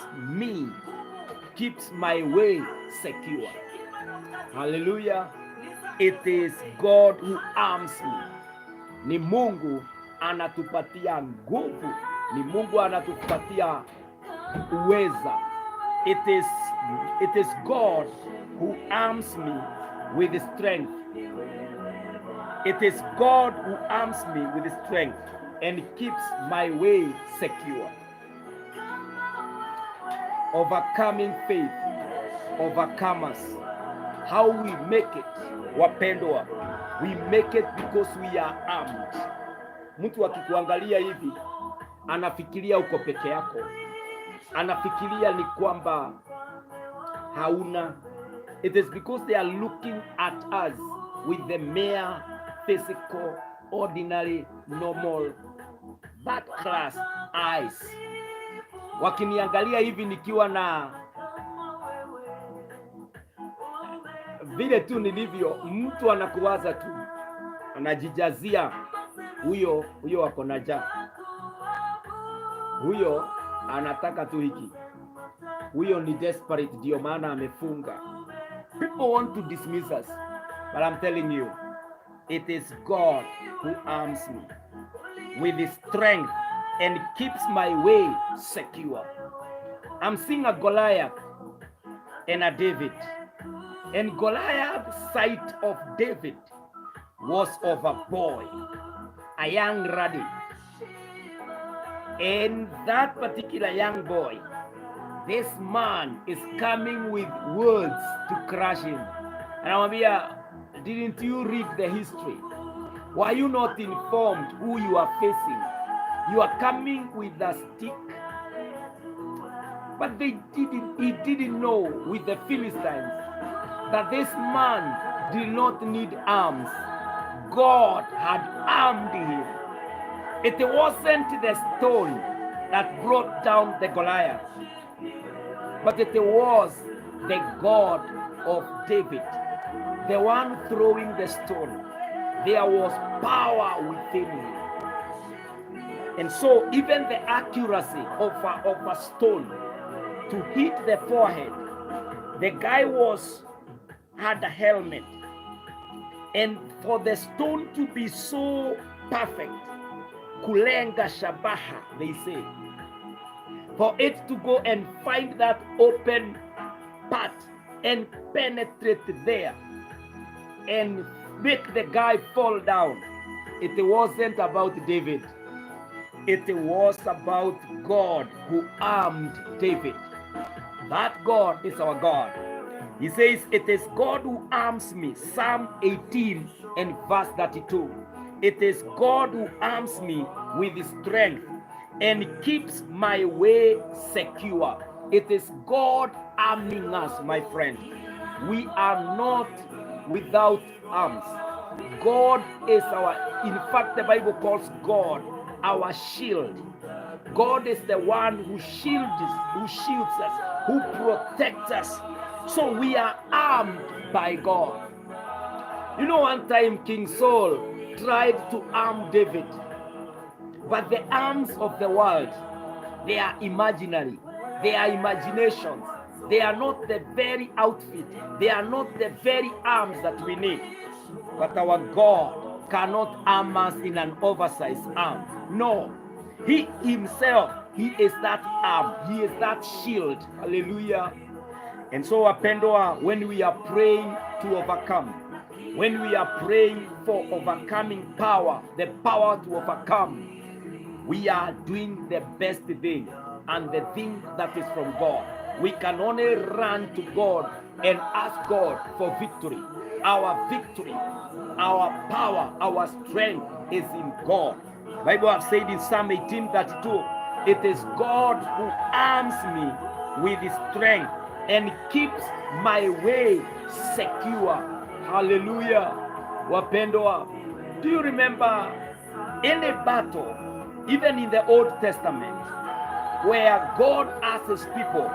my way secure. Hallelujah. It is God who arms me. Ni Mungu anatupatia nguvu, ni Mungu anatupatia uweza. It is God who arms me with strength. It is God who arms me with strength and keeps my way secure. Overcoming faith, overcomers. How we make it, wapendwa. We make it because we are armed. Mtu akikuangalia hivi anafikiria uko peke yako, anafikiria ni kwamba hauna. It is because they are looking at us with the mere physical, ordinary, normal, that class eyes. Wakiniangalia hivi nikiwa na vile tu nilivyo, mtu anakuwaza tu, anajijazia huyo huyo, ako na njaa, huyo anataka tu hiki, huyo ni desperate, ndio maana amefunga. People want to dismiss us, but I'm telling you, it is God who arms me with his strength and keeps my way secure. I'm seeing a Goliath and a David. And Goliath's sight of David was of a boy, a young laddie. And that particular young boy, this man is coming with words to crush him. Anamwambia, "Didn't you read the history? Were you not informed who you are facing? You are coming with a stick." But they didn't, he didn't know with the Philistines that this man did not need arms. God had armed him. It wasn't the stone that brought down the Goliath, but it was the God of David, the one throwing the stone. There was power within him. And so, even the accuracy of a stone to hit the forehead, the guy was had a helmet. And for the stone to be so perfect, kulenga shabaha, they say, for it to go and find that open part and penetrate there and make the guy fall down. It wasn't about David. It was about God who armed David. That God is our God. He says, "It is God who arms me." Psalm 18 and verse 32. It is God who arms me with strength and keeps my way secure. It is God arming us, my friend. We are not without arms. God is our, in fact, the Bible calls God our shield. God is the one who shields us, who protects us. So we are armed by God. One time King Saul tried to arm David, but the arms of the world, they are imaginary, they are imaginations. They are not the very outfit, they are not the very arms that we need. But our God cannot arm us in an oversized arm. No, He Himself, He is that arm, He is that shield. Hallelujah. And so, wapendwa, when we are praying to overcome, when we are praying for overcoming power, the power to overcome, we are doing the best thing and the thing that is from God. We can only run to God and ask God for victory. Our victory, our power, our strength is in God. Bible have said in Psalm 18:32, "It is God who arms me with his strength and keeps my way secure." Hallelujah. Wapendwa, do you remember any battle, even in the Old Testament, where God asked his people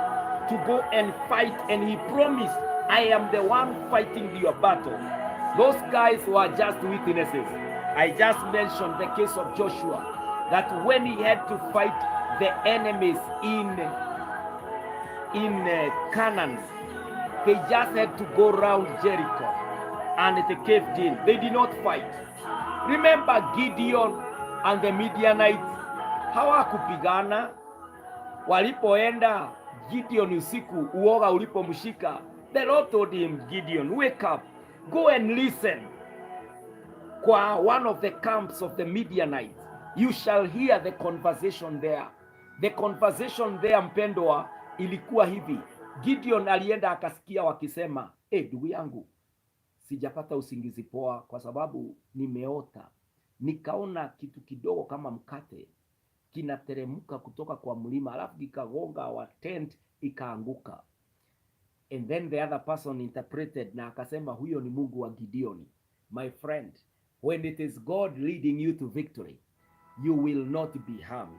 to go and fight and he promised, "I am the one fighting your battle"? Those guys were just witnesses. I just mentioned the case of Joshua, that when he had to fight the enemies in Canaan, they just had to go round Jericho and it caved in. They did not fight. Remember Gideon and the Midianites, hawakupigana. Walipoenda Gideon usiku, uoga ulipomshika, the Lord told him, "Gideon, wake up, go and listen kwa one of the camps of the Midianites. You shall hear the conversation there." The conversation there, mpendwa, ilikuwa hivi. Gideon alienda akasikia wakisema, "Eh, ndugu yangu, Sijapata usingizi poa kwa sababu nimeota nikaona kitu kidogo kama mkate kinateremka kutoka kwa mlima, alafu kikagonga our tent ikaanguka. And then the other person interpreted na akasema huyo ni Mungu wa Gideoni. My friend, when it is God leading you to victory, you will not be harmed.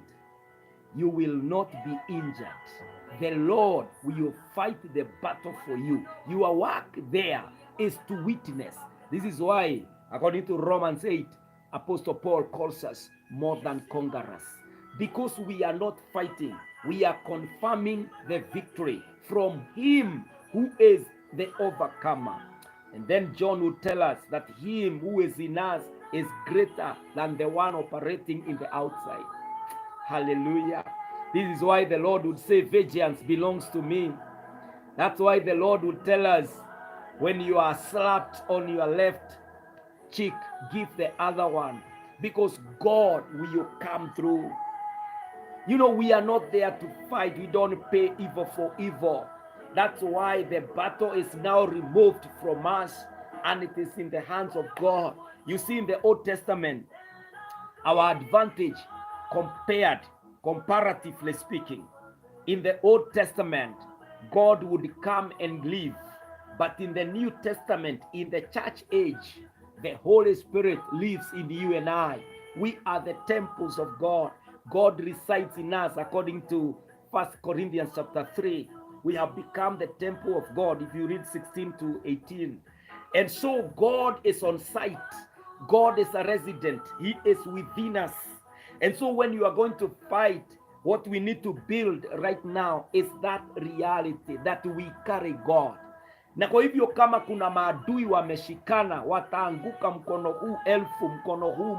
You will not be injured. The Lord will fight the battle for you. Your work there is to witness. This is why, according to Romans 8, Apostle Paul calls us more than conquerors. Because we are not fighting, we are confirming the victory from Him who is the overcomer. And then John would tell us that Him who is in us is greater than the one operating in the outside. Hallelujah. This is why the Lord would say, "Vengeance belongs to me." That's why the Lord would tell us, when you are slapped on your left cheek, give the other one, because God will come through. We are not there to fight. We don't pay evil for evil. That's why the battle is now removed from us and it is in the hands of God. You see, in the Old Testament, our advantage comparatively speaking, in the Old Testament, God would come and live. But in the New Testament, in the church age, the Holy Spirit lives in you and I. We are the temples of God. God resides in us according to First Corinthians chapter 3. We have become the temple of God, if you read 16 to 18. And so God is on site. God is a resident. He is within us. And so when you are going to fight, what we need to build right now is that reality that we carry God. Na kwa hivyo kama kuna maadui wameshikana, wataanguka mkono huu elfu, mkono huu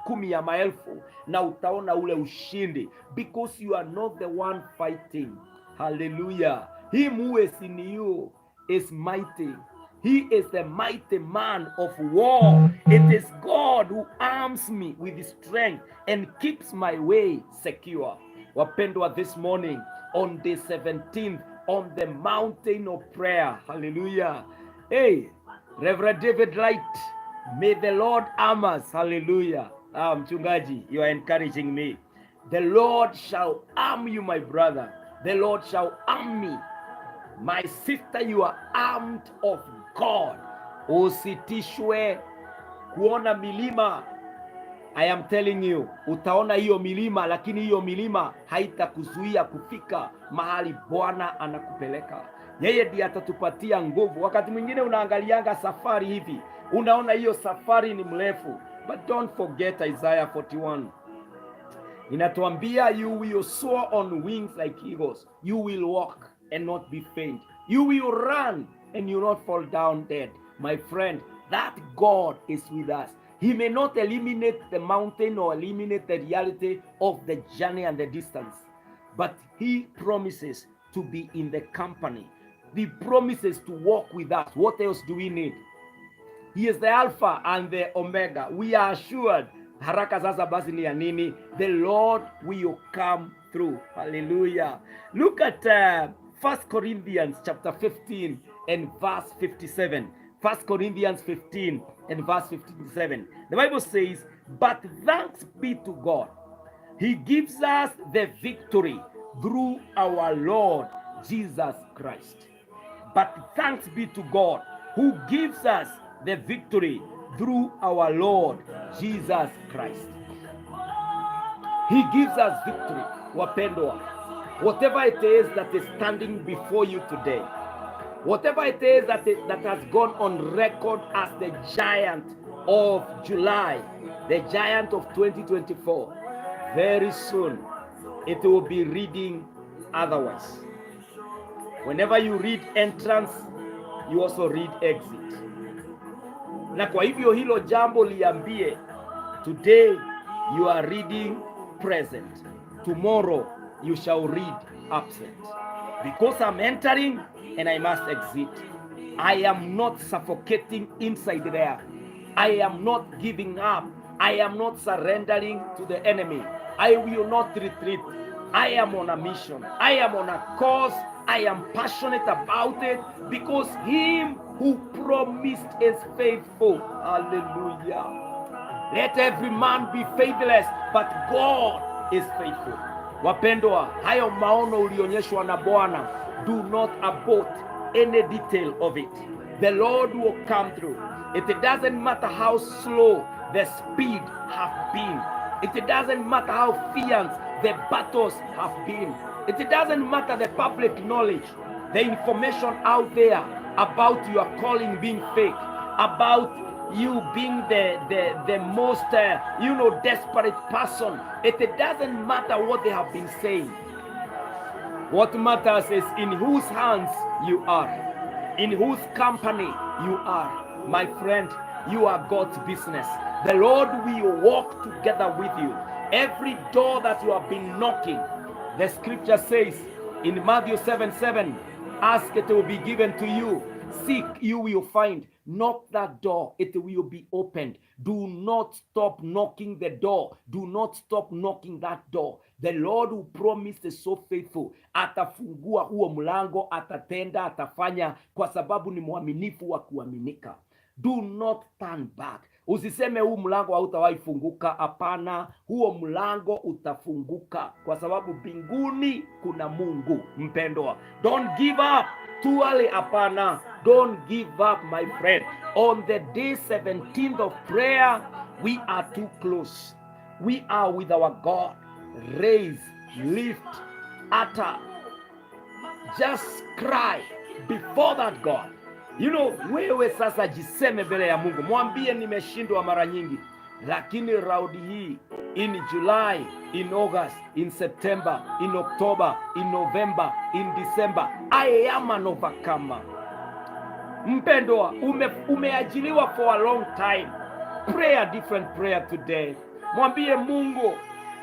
kumi ya maelfu, na utaona ule ushindi because you are not the one fighting. Hallelujah. Him who is in you is mighty. He is the mighty man of war. It is God who arms me with strength and keeps my way secure. Wapendwa, this morning on the 17th, on the mountain of prayer. Hallelujah. Hey, Reverend David Light, may the Lord arm us. Hallelujah. Ah, mchungaji, you are encouraging me. The Lord shall arm you, my brother. The Lord shall arm me. My sister, you are armed of God. Usitishwe kuona milima. I am telling you, utaona hiyo milima, lakini hiyo milima haitakuzuia kufika mahali Bwana anakupeleka. Yeye ndiye atatupatia nguvu. Wakati mwingine unaangalianga safari hivi, unaona hiyo safari ni mrefu, but don't forget Isaiah 41 inatuambia, "You will soar on wings like eagles. You will walk and not be faint. You will run and you not fall down dead." My friend, that God is with us. He may not eliminate the mountain or eliminate the reality of the journey and the distance, but He promises to be in the company. He promises to walk with us. What else do we need? He is the Alpha and the Omega. We are assured. Haraka sasa basi ni ya nini? The Lord will come through. Hallelujah. Look at 1 Corinthians chapter 15 and verse 57. 1 Corinthians 15 and verse 57. The Bible says, "But thanks be to God. He gives us the victory through our Lord Jesus Christ." But thanks be to God who gives us the victory through our Lord Jesus Christ. He gives us victory. Wapendwa, whatever it is that is standing before you today, whatever it is that has gone on record as the giant of July, the giant of 2024, very soon it will be reading otherwise. Whenever you read entrance, you also read exit. Na kwa hivyo hilo jambo liambie, today you are reading present, tomorrow you shall read absent. Because I'm entering and I must exit. I am not suffocating inside there. I am not giving up. I am not surrendering to the enemy. I will not retreat. I am on a mission. I am on a cause. I am passionate about it because him who promised is faithful. Hallelujah. Let every man be faithless, but God is faithful. Wapendwa, hayo maono ulionyeshwa na Bwana, do not abort any detail of it. The Lord will come through. It doesn't matter how slow the speed have been. It doesn't matter how fierce the battles have been. It doesn't matter the public knowledge, the information out there about your calling being fake, about you being the most desperate person. It doesn't matter what they have been saying. What matters is in whose hands you are, in whose company you are. My friend, you are God's business. The Lord will walk together with you. Every door that you have been knocking, the scripture says in Matthew 7:7, ask, it will be given to you. Seek, you will find. Knock that door, it will be opened. Do not stop knocking the door. Do not stop knocking that door. The Lord who promised is so faithful. Atafungua huo mlango, atatenda, atafanya, kwa sababu ni mwaminifu wa kuaminika. Do not turn back. Usiseme huu mlango hautawahi funguka. Hapana, huo mlango utafunguka kwa sababu mbinguni kuna Mungu. Mpendwa, don't give up too early. Hapana, don't give up, my friend. On the day 17th of prayer, we are too close. We are with our God. Raise, lift, utter, just cry before that God. Wewe sasa jiseme mbele ya Mungu, mwambie nimeshindwa mara nyingi, lakini raundi hii, in July, in August, in September, in October, in November, in December, I am an overcomer. Mpendwa, umeajiliwa for a long time. Pray a different prayer today. Mwambie Mungu,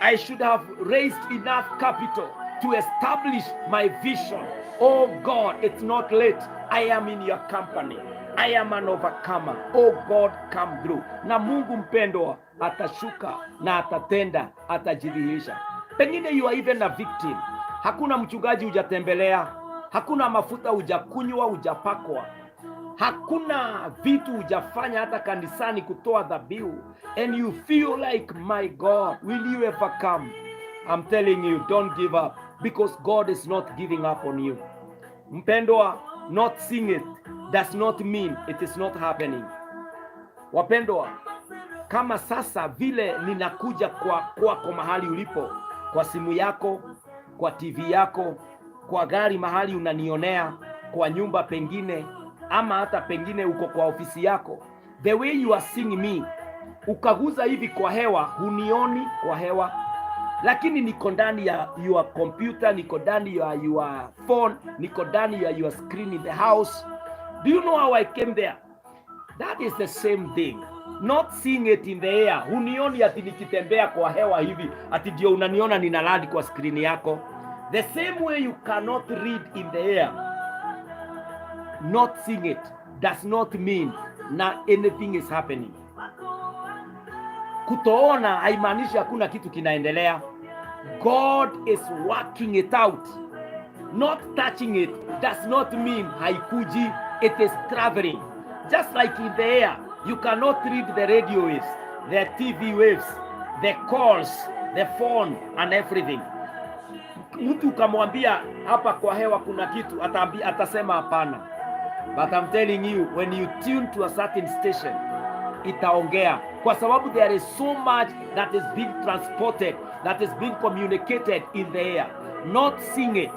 I should have raised enough capital to establish my vision. Oh God, it's not late. I am in your company. I am an overcomer. Oh God, come through. Na Mungu, mpendwa, atashuka na atatenda, atajidhihirisha. Pengine you are even a victim. Hakuna mchungaji hujatembelea, hakuna mafuta hujakunywa, hujapakwa, hakuna vitu hujafanya hata kanisani kutoa dhabihu, and you feel like, "My God, will you ever come?" I'm telling you, don't give up because God is not giving up on you. Mpendwa, not seeing it does not mean it is not happening. Wapendwa, kama sasa vile ninakuja kwako mahali ulipo, kwa simu yako, kwa TV yako, kwa gari mahali unanionea, kwa nyumba pengine, ama hata pengine uko kwa ofisi yako, the way you are seeing me, ukaguza hivi kwa hewa, hunioni kwa hewa, lakini niko ndani ya your computer, niko ndani ya your phone, niko ndani ya your screen in the house. Do you know how I came there? That is the same thing. Not seeing it in the air. Hunioni ati nikitembea kwa hewa hivi, ati ndio unaniona ninaland kwa screen yako. The same way you cannot read in the air, not seeing it does not mean na anything is happening. Kutoona haimaanishi hakuna kitu kinaendelea. God is working it out. Not touching it does not mean haikuji. It is traveling. Just like in the air, you cannot read the radio waves, the TV waves, the calls, the phone and everything. Mtu ukamwambia hapa kwa hewa kuna kitu, ataambia, atasema hapana. But I'm telling you, when you tune to a certain station, itaongea kwa sababu there is so much that is being transported, that is being communicated in the air. Not seeing it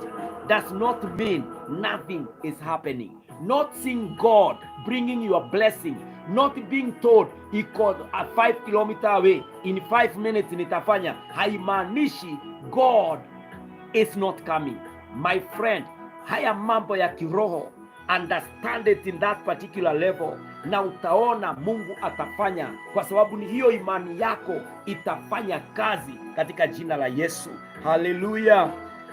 does not mean nothing is happening. Not seeing God bringing your blessing, not being told iko a 5 kilometer away, in 5 minutes nitafanya, haimaanishi God is not coming. My friend, haya mambo ya kiroho, understand it in that particular level, na utaona Mungu atafanya, kwa sababu ni hiyo imani yako itafanya kazi katika jina la Yesu. Haleluya.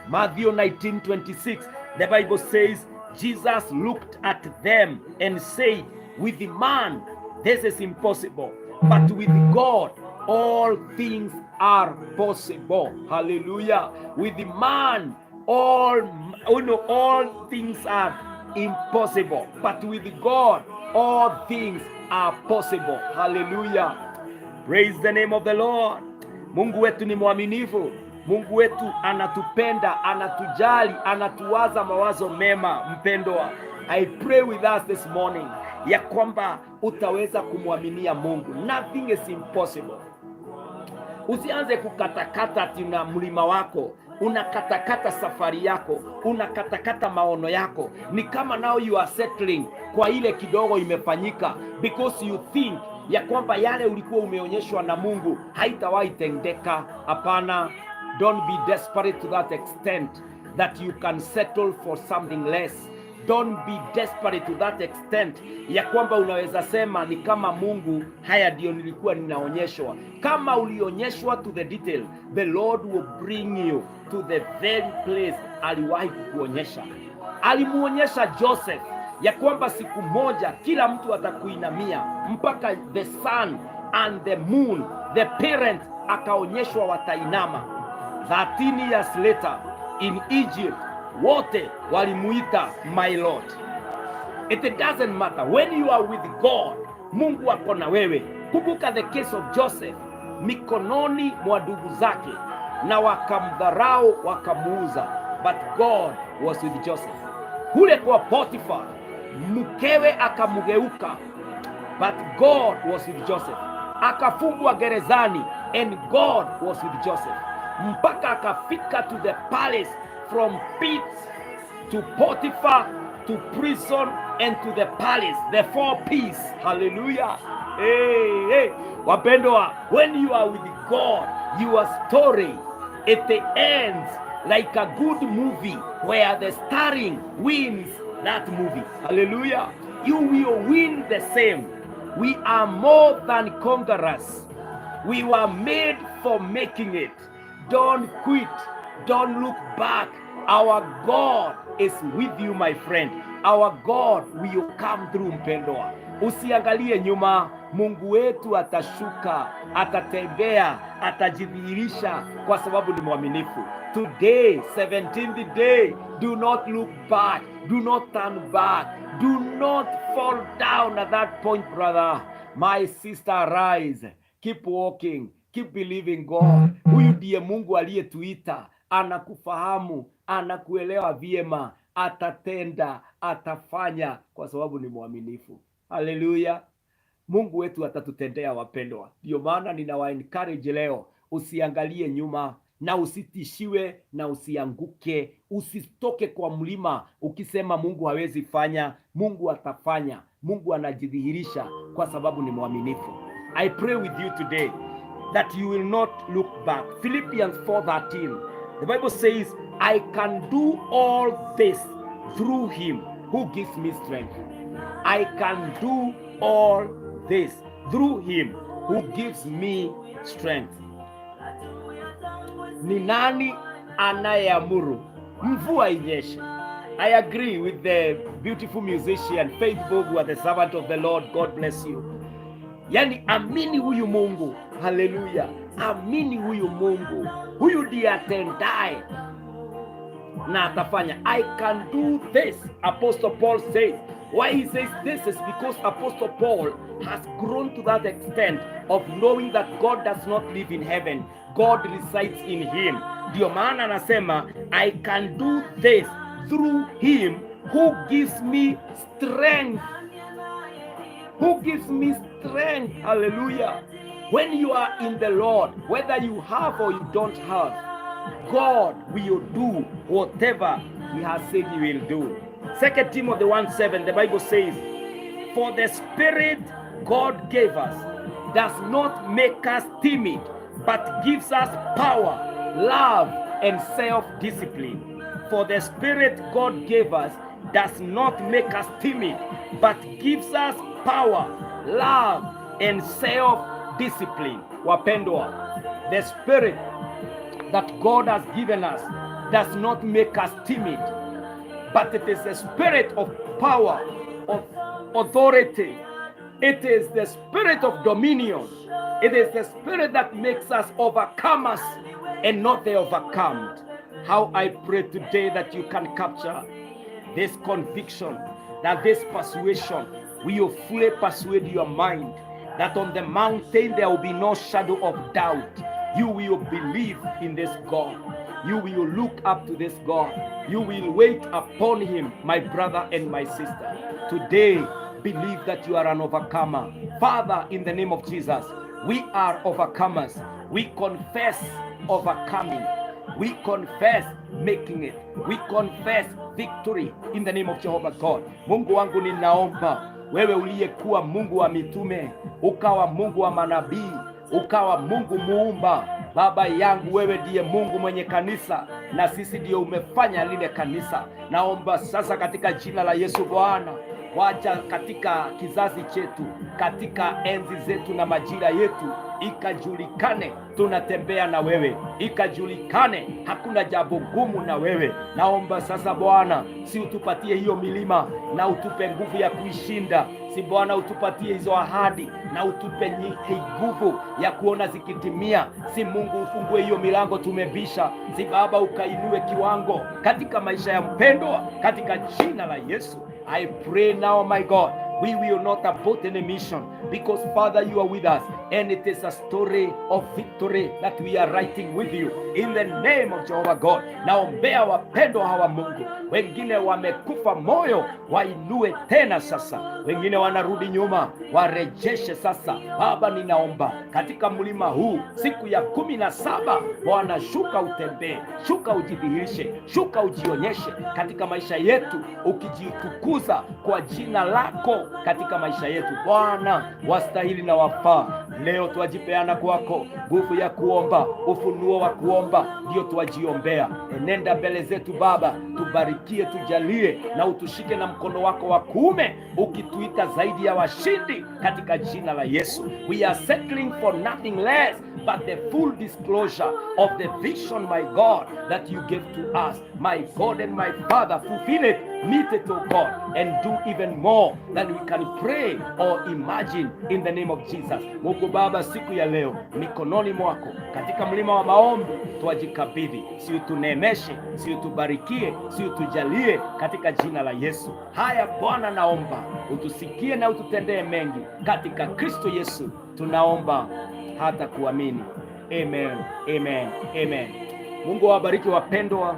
Matthew 19:26, the Bible says, Jesus looked at them and said, "With the man this is impossible, but with God All things are possible. Hallelujah. With the man, all all things are impossible, but with God all things are possible. Hallelujah. Praise the name of the Lord. Mungu wetu ni mwaminifu. Mungu wetu anatupenda, anatujali, anatuwaza mawazo mema. Mpendwa, I pray with us this morning ya kwamba utaweza kumwaminia Mungu. Nothing is impossible. Usianze kukatakata ati na mlima wako, unakatakata safari yako, unakatakata maono yako. Ni kama now you are settling kwa ile kidogo imefanyika, because you think ya kwamba yale ulikuwa umeonyeshwa na Mungu haitawahi tendeka. Hapana, don't be desperate to that extent that you can settle for something less. Don't be desperate to that extent ya kwamba unaweza sema ni kama Mungu, haya ndio nilikuwa ninaonyeshwa. Kama ulionyeshwa to the detail, the Lord will bring you to the very place aliwahi kukuonyesha. Alimuonyesha Joseph ya kwamba siku moja kila mtu atakuinamia, mpaka the sun and the moon, the parent akaonyeshwa watainama. 13 years later in Egypt, wote walimuita "my Lord". It doesn't matter when you are with God, Mungu ako na wewe. Kumbuka the case of Joseph, mikononi mwa ndugu zake, na wakamdharau wakamuuza, but God was with Joseph. Kule kwa Potiphar, mkewe akamgeuka, but God was with Joseph. Akafungwa gerezani and God was with Joseph mpaka akafika to the palace, from pit to Potiphar to prison and to the palace, the four P's. Hallelujah. Hey, hey. Wapendwa, when you are with God, your story, it ends like a good movie where the starring wins that movie. Hallelujah. You will win the same. We are more than conquerors. We were made for making it. Don't quit. Don't look back. Our God is with you, my friend. Our God will come through, mpendwa. Usiangalie nyuma. Mungu wetu atashuka, atatembea, atajidhihirisha kwa sababu ni mwaminifu. Today, 17th day, do not look back, do not turn back, do not fall down at that point, brother. My sister, arise. Keep walking, keep believing God. Huyu ndiye Mungu aliyetuita, anakufahamu, anakuelewa vyema, atatenda, atafanya kwa sababu ni mwaminifu. Haleluya. Mungu wetu atatutendea, wapendwa. Ndio maana ninawa encourage leo, usiangalie nyuma na usitishiwe na usianguke, usitoke kwa mlima ukisema Mungu hawezi fanya. Mungu atafanya. Mungu anajidhihirisha kwa sababu ni mwaminifu. I pray with you today that you will not look back. Philippians 4:13. The Bible says, "I can do all this through him who gives me strength." I can do all this through him who gives me strength. Ni nani anayeamuru mvua inyeshe? I agree with the beautiful musician Faith Bogwa, the servant of the Lord. God bless you. Yani, amini huyu Mungu. Haleluya, amini huyu Mungu, huyu ndiye atendaye na atafanya. I can do this, Apostle Paul says. Why he says this is because Apostle Paul has grown to that extent of knowing that God does not live in heaven, God resides in him. Ndio maana anasema, "I can do this through him who gives me strength." Who gives me strength. Hallelujah. When you are in the Lord, whether you have or you don't have, God will do whatever he has said he will do. Second Timothy 1:7, the Bible says, "For the Spirit God gave us does not make us timid, but gives us power, love, and self-discipline." For the Spirit God gave us does not make us timid, but gives us power, love, and self-discipline. Wapendwa, the Spirit that God has given us does not make us timid, but it is a spirit of power, of authority, It is the spirit of dominion. It is the spirit that makes us overcomers and not the overcome. How I pray today that you can capture this conviction, that this persuasion will fully persuade your mind that on the mountain there will be no shadow of doubt. You will believe in this God. You will look up to this God. You will wait upon him, my brother and my sister. Today, believe that you are an overcomer. Father, in the name of Jesus, we are overcomers. We confess overcoming. We confess making it. We confess victory in the name of Jehovah God. Mungu wangu, ninaomba wewe uliyekuwa Mungu wa mitume, ukawa Mungu wa manabii, ukawa Mungu muumba, Baba yangu, wewe ndiye Mungu mwenye kanisa na sisi ndiyo umefanya lile kanisa. Naomba sasa katika jina la Yesu Bwana, wacha katika kizazi chetu, katika enzi zetu na majira yetu, ikajulikane tunatembea na wewe, ikajulikane hakuna jambo gumu na wewe. Naomba sasa Bwana, si utupatie hiyo milima na utupe nguvu ya kuishinda. Si Bwana utupatie hizo ahadi na utupe nguvu ya kuona zikitimia. Si Mungu ufungue hiyo milango tumebisha. Si Baba ukainue kiwango katika maisha ya mpendwa, katika jina la Yesu. I pray now, my God, we will not abort any mission because, Father, you are with us, and it is a story of victory that we are writing with you in the name of Jehovah God. Naombea wapendwa hawa Mungu, wengine wamekufa moyo, wainue tena sasa, wengine wanarudi nyuma, warejeshe sasa. Baba, ninaomba katika mlima huu siku ya 17, Bwana shuka utembee, shuka ujidhihirishe, shuka ujionyeshe katika maisha yetu, ukijitukuza kwa jina lako katika maisha yetu. Bwana wastahili na wafaa. Leo twajipeana kwako, nguvu ya kuomba, ufunuo wa kuomba, ndio twajiombea. Enenda mbele zetu Baba, tubarikie, tujalie na utushike na mkono wako wa kuume, ukituita zaidi ya washindi katika jina la Yesu. We are settling for nothing less but the full disclosure of the vision, my God, that you gave to us. My God and my Father, fulfill it, meet it, oh God, and do even more than we can pray or imagine in the name of Jesus. Mungu Baba, siku ya leo mikononi mwako katika mlima wa maombi twajikabidhi, si utuneemeshe, si utubarikie, si utujalie katika jina la Yesu. Haya Bwana, naomba utusikie na ututendee mengi katika Kristo Yesu tunaomba hata kuamini. Amen, amen, amen. Mungu awabariki wapendwa,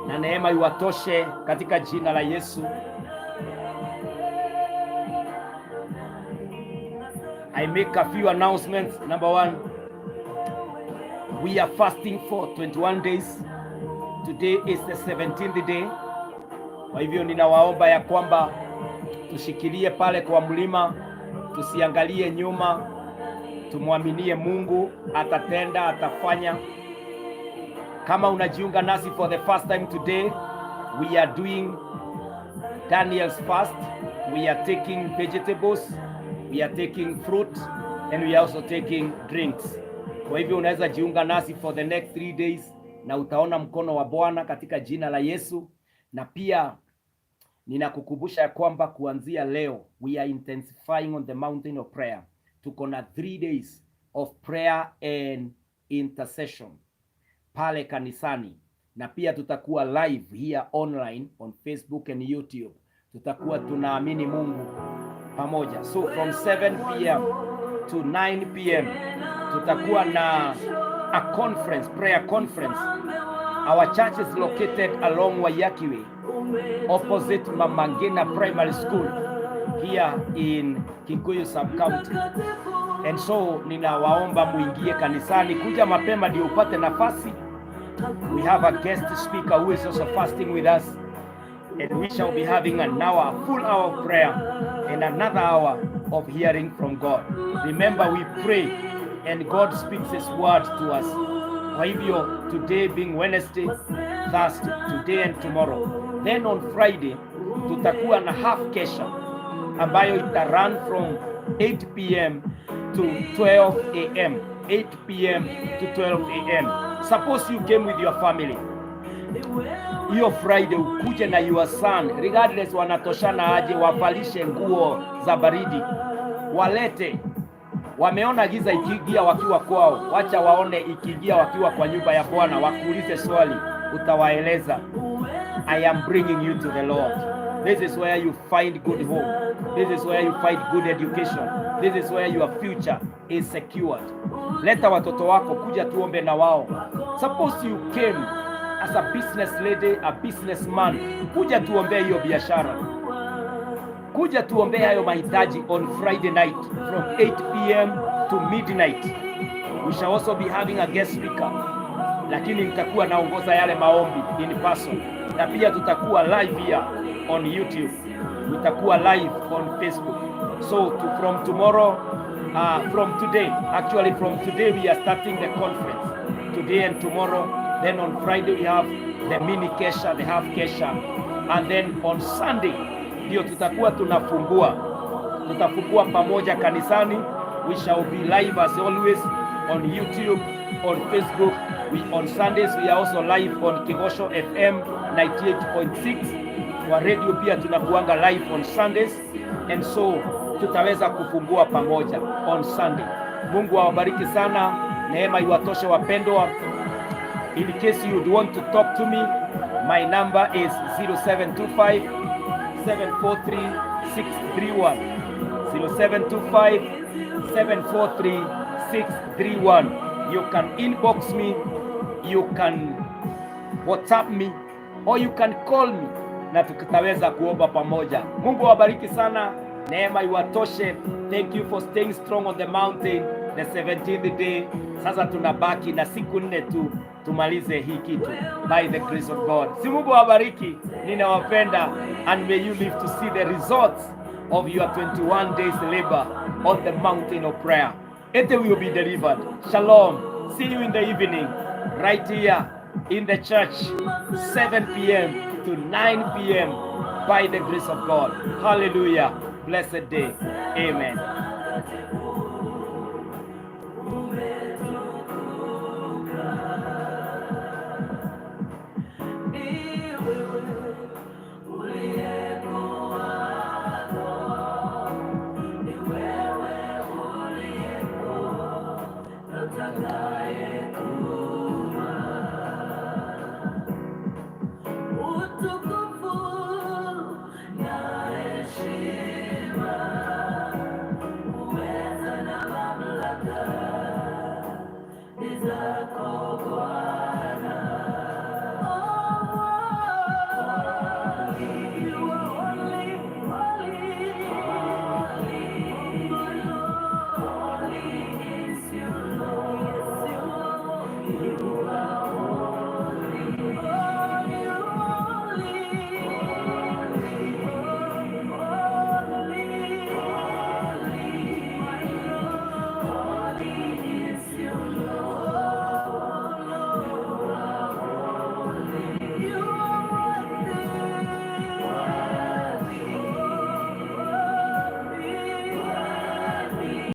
na neema iwatoshe katika jina la Yesu. I make a few announcements. Number one, we are fasting for 21 days. Today is the 17th day. Kwa hivyo ninawaomba ya kwamba tushikilie pale kwa mlima, tusiangalie nyuma, tumwaminie Mungu atatenda, atafanya. Kama unajiunga nasi for the first time today, we are doing Daniel's fast. We are taking vegetables, we are taking fruit and we are also taking drinks. Kwa hivyo unaweza jiunga nasi for the next 3 days na utaona mkono wa Bwana katika jina la Yesu. Na pia ninakukumbusha ya kwamba kuanzia leo we are intensifying on the mountain of prayer. Tuko na 3 days of prayer and intercession pale kanisani, na pia tutakuwa live here online on Facebook and YouTube. Tutakuwa tunaamini Mungu pamoja. So from 7 p.m. to 9 p.m. tutakuwa na a conference, prayer conference. Our church is located along Waiyaki Way, opposite Mama Ngina Primary School here in Kikuyu sub-county. And so ninawaomba muingie kanisani, kuja mapema ndio upate nafasi. We have a guest speaker who is also fasting with us, and we shall be having an hour, a full hour of prayer and another hour of hearing from God. Remember, we pray and God speaks his word to us. Kwa hivyo today being Wednesday, Thursday, today and tomorrow. Then on Friday tutakuwa na half kesha ambayo ita run from 8 p.m. to 12 a.m. 8 p.m. to 12 a.m. Suppose you came with your family. Hiyo Friday ukuje na your son, regardless wanatoshana aje, wavalishe nguo za baridi, walete. Wameona giza ikiingia wakiwa kwao, wacha waone ikiingia wakiwa kwa nyumba ya Bwana. Wakuulize swali, utawaeleza, "I am bringing you to the Lord." This is where you find good home. This is where you find good education. This is where your future is secured. Leta watoto wako kuja tuombe na wao. Suppose you came as a business lady, a businessman, kuja tuombee hiyo biashara. Kuja tuombee hayo mahitaji on Friday night from 8 p.m. to midnight. We shall also be having a guest speaker, lakini nitakuwa naongoza yale maombi in person, na pia tutakuwa live here on YouTube, tutakuwa live on Facebook. So from tomorrow, from today, actually from today we are starting the conference today and tomorrow. Then on Friday we have the mini kesha, the half kesha, and then on Sunday ndio tutakuwa tunafungua, tutafungua pamoja kanisani. We shall be live as always on YouTube, on Facebook. On Sundays we are also live on Kigosho FM 98.6. Kwa radio pia tunakuanga live on Sundays, and so tutaweza kufungua pamoja on Sunday. Mungu awabariki sana, neema iwatoshe wapendwa. In case you'd want to talk to me, my number is 0725 743 631. 0725 743 631. You can inbox me, you can WhatsApp me or you can call me na tutaweza kuomba pamoja. Mungu awabariki sana, neema iwatoshe. Thank you for staying strong on the mountain the 17th day. Sasa tunabaki na siku nne tu tumalize hii kitu by the grace of God. Si Mungu awabariki, ninawapenda and may you live to see the results of your 21 days labor on the mountain of prayer. It will be delivered. Shalom. See you in the evening right here in the church, 7 p.m. to 9 p.m. by the grace of God. Hallelujah. Blessed day. Amen.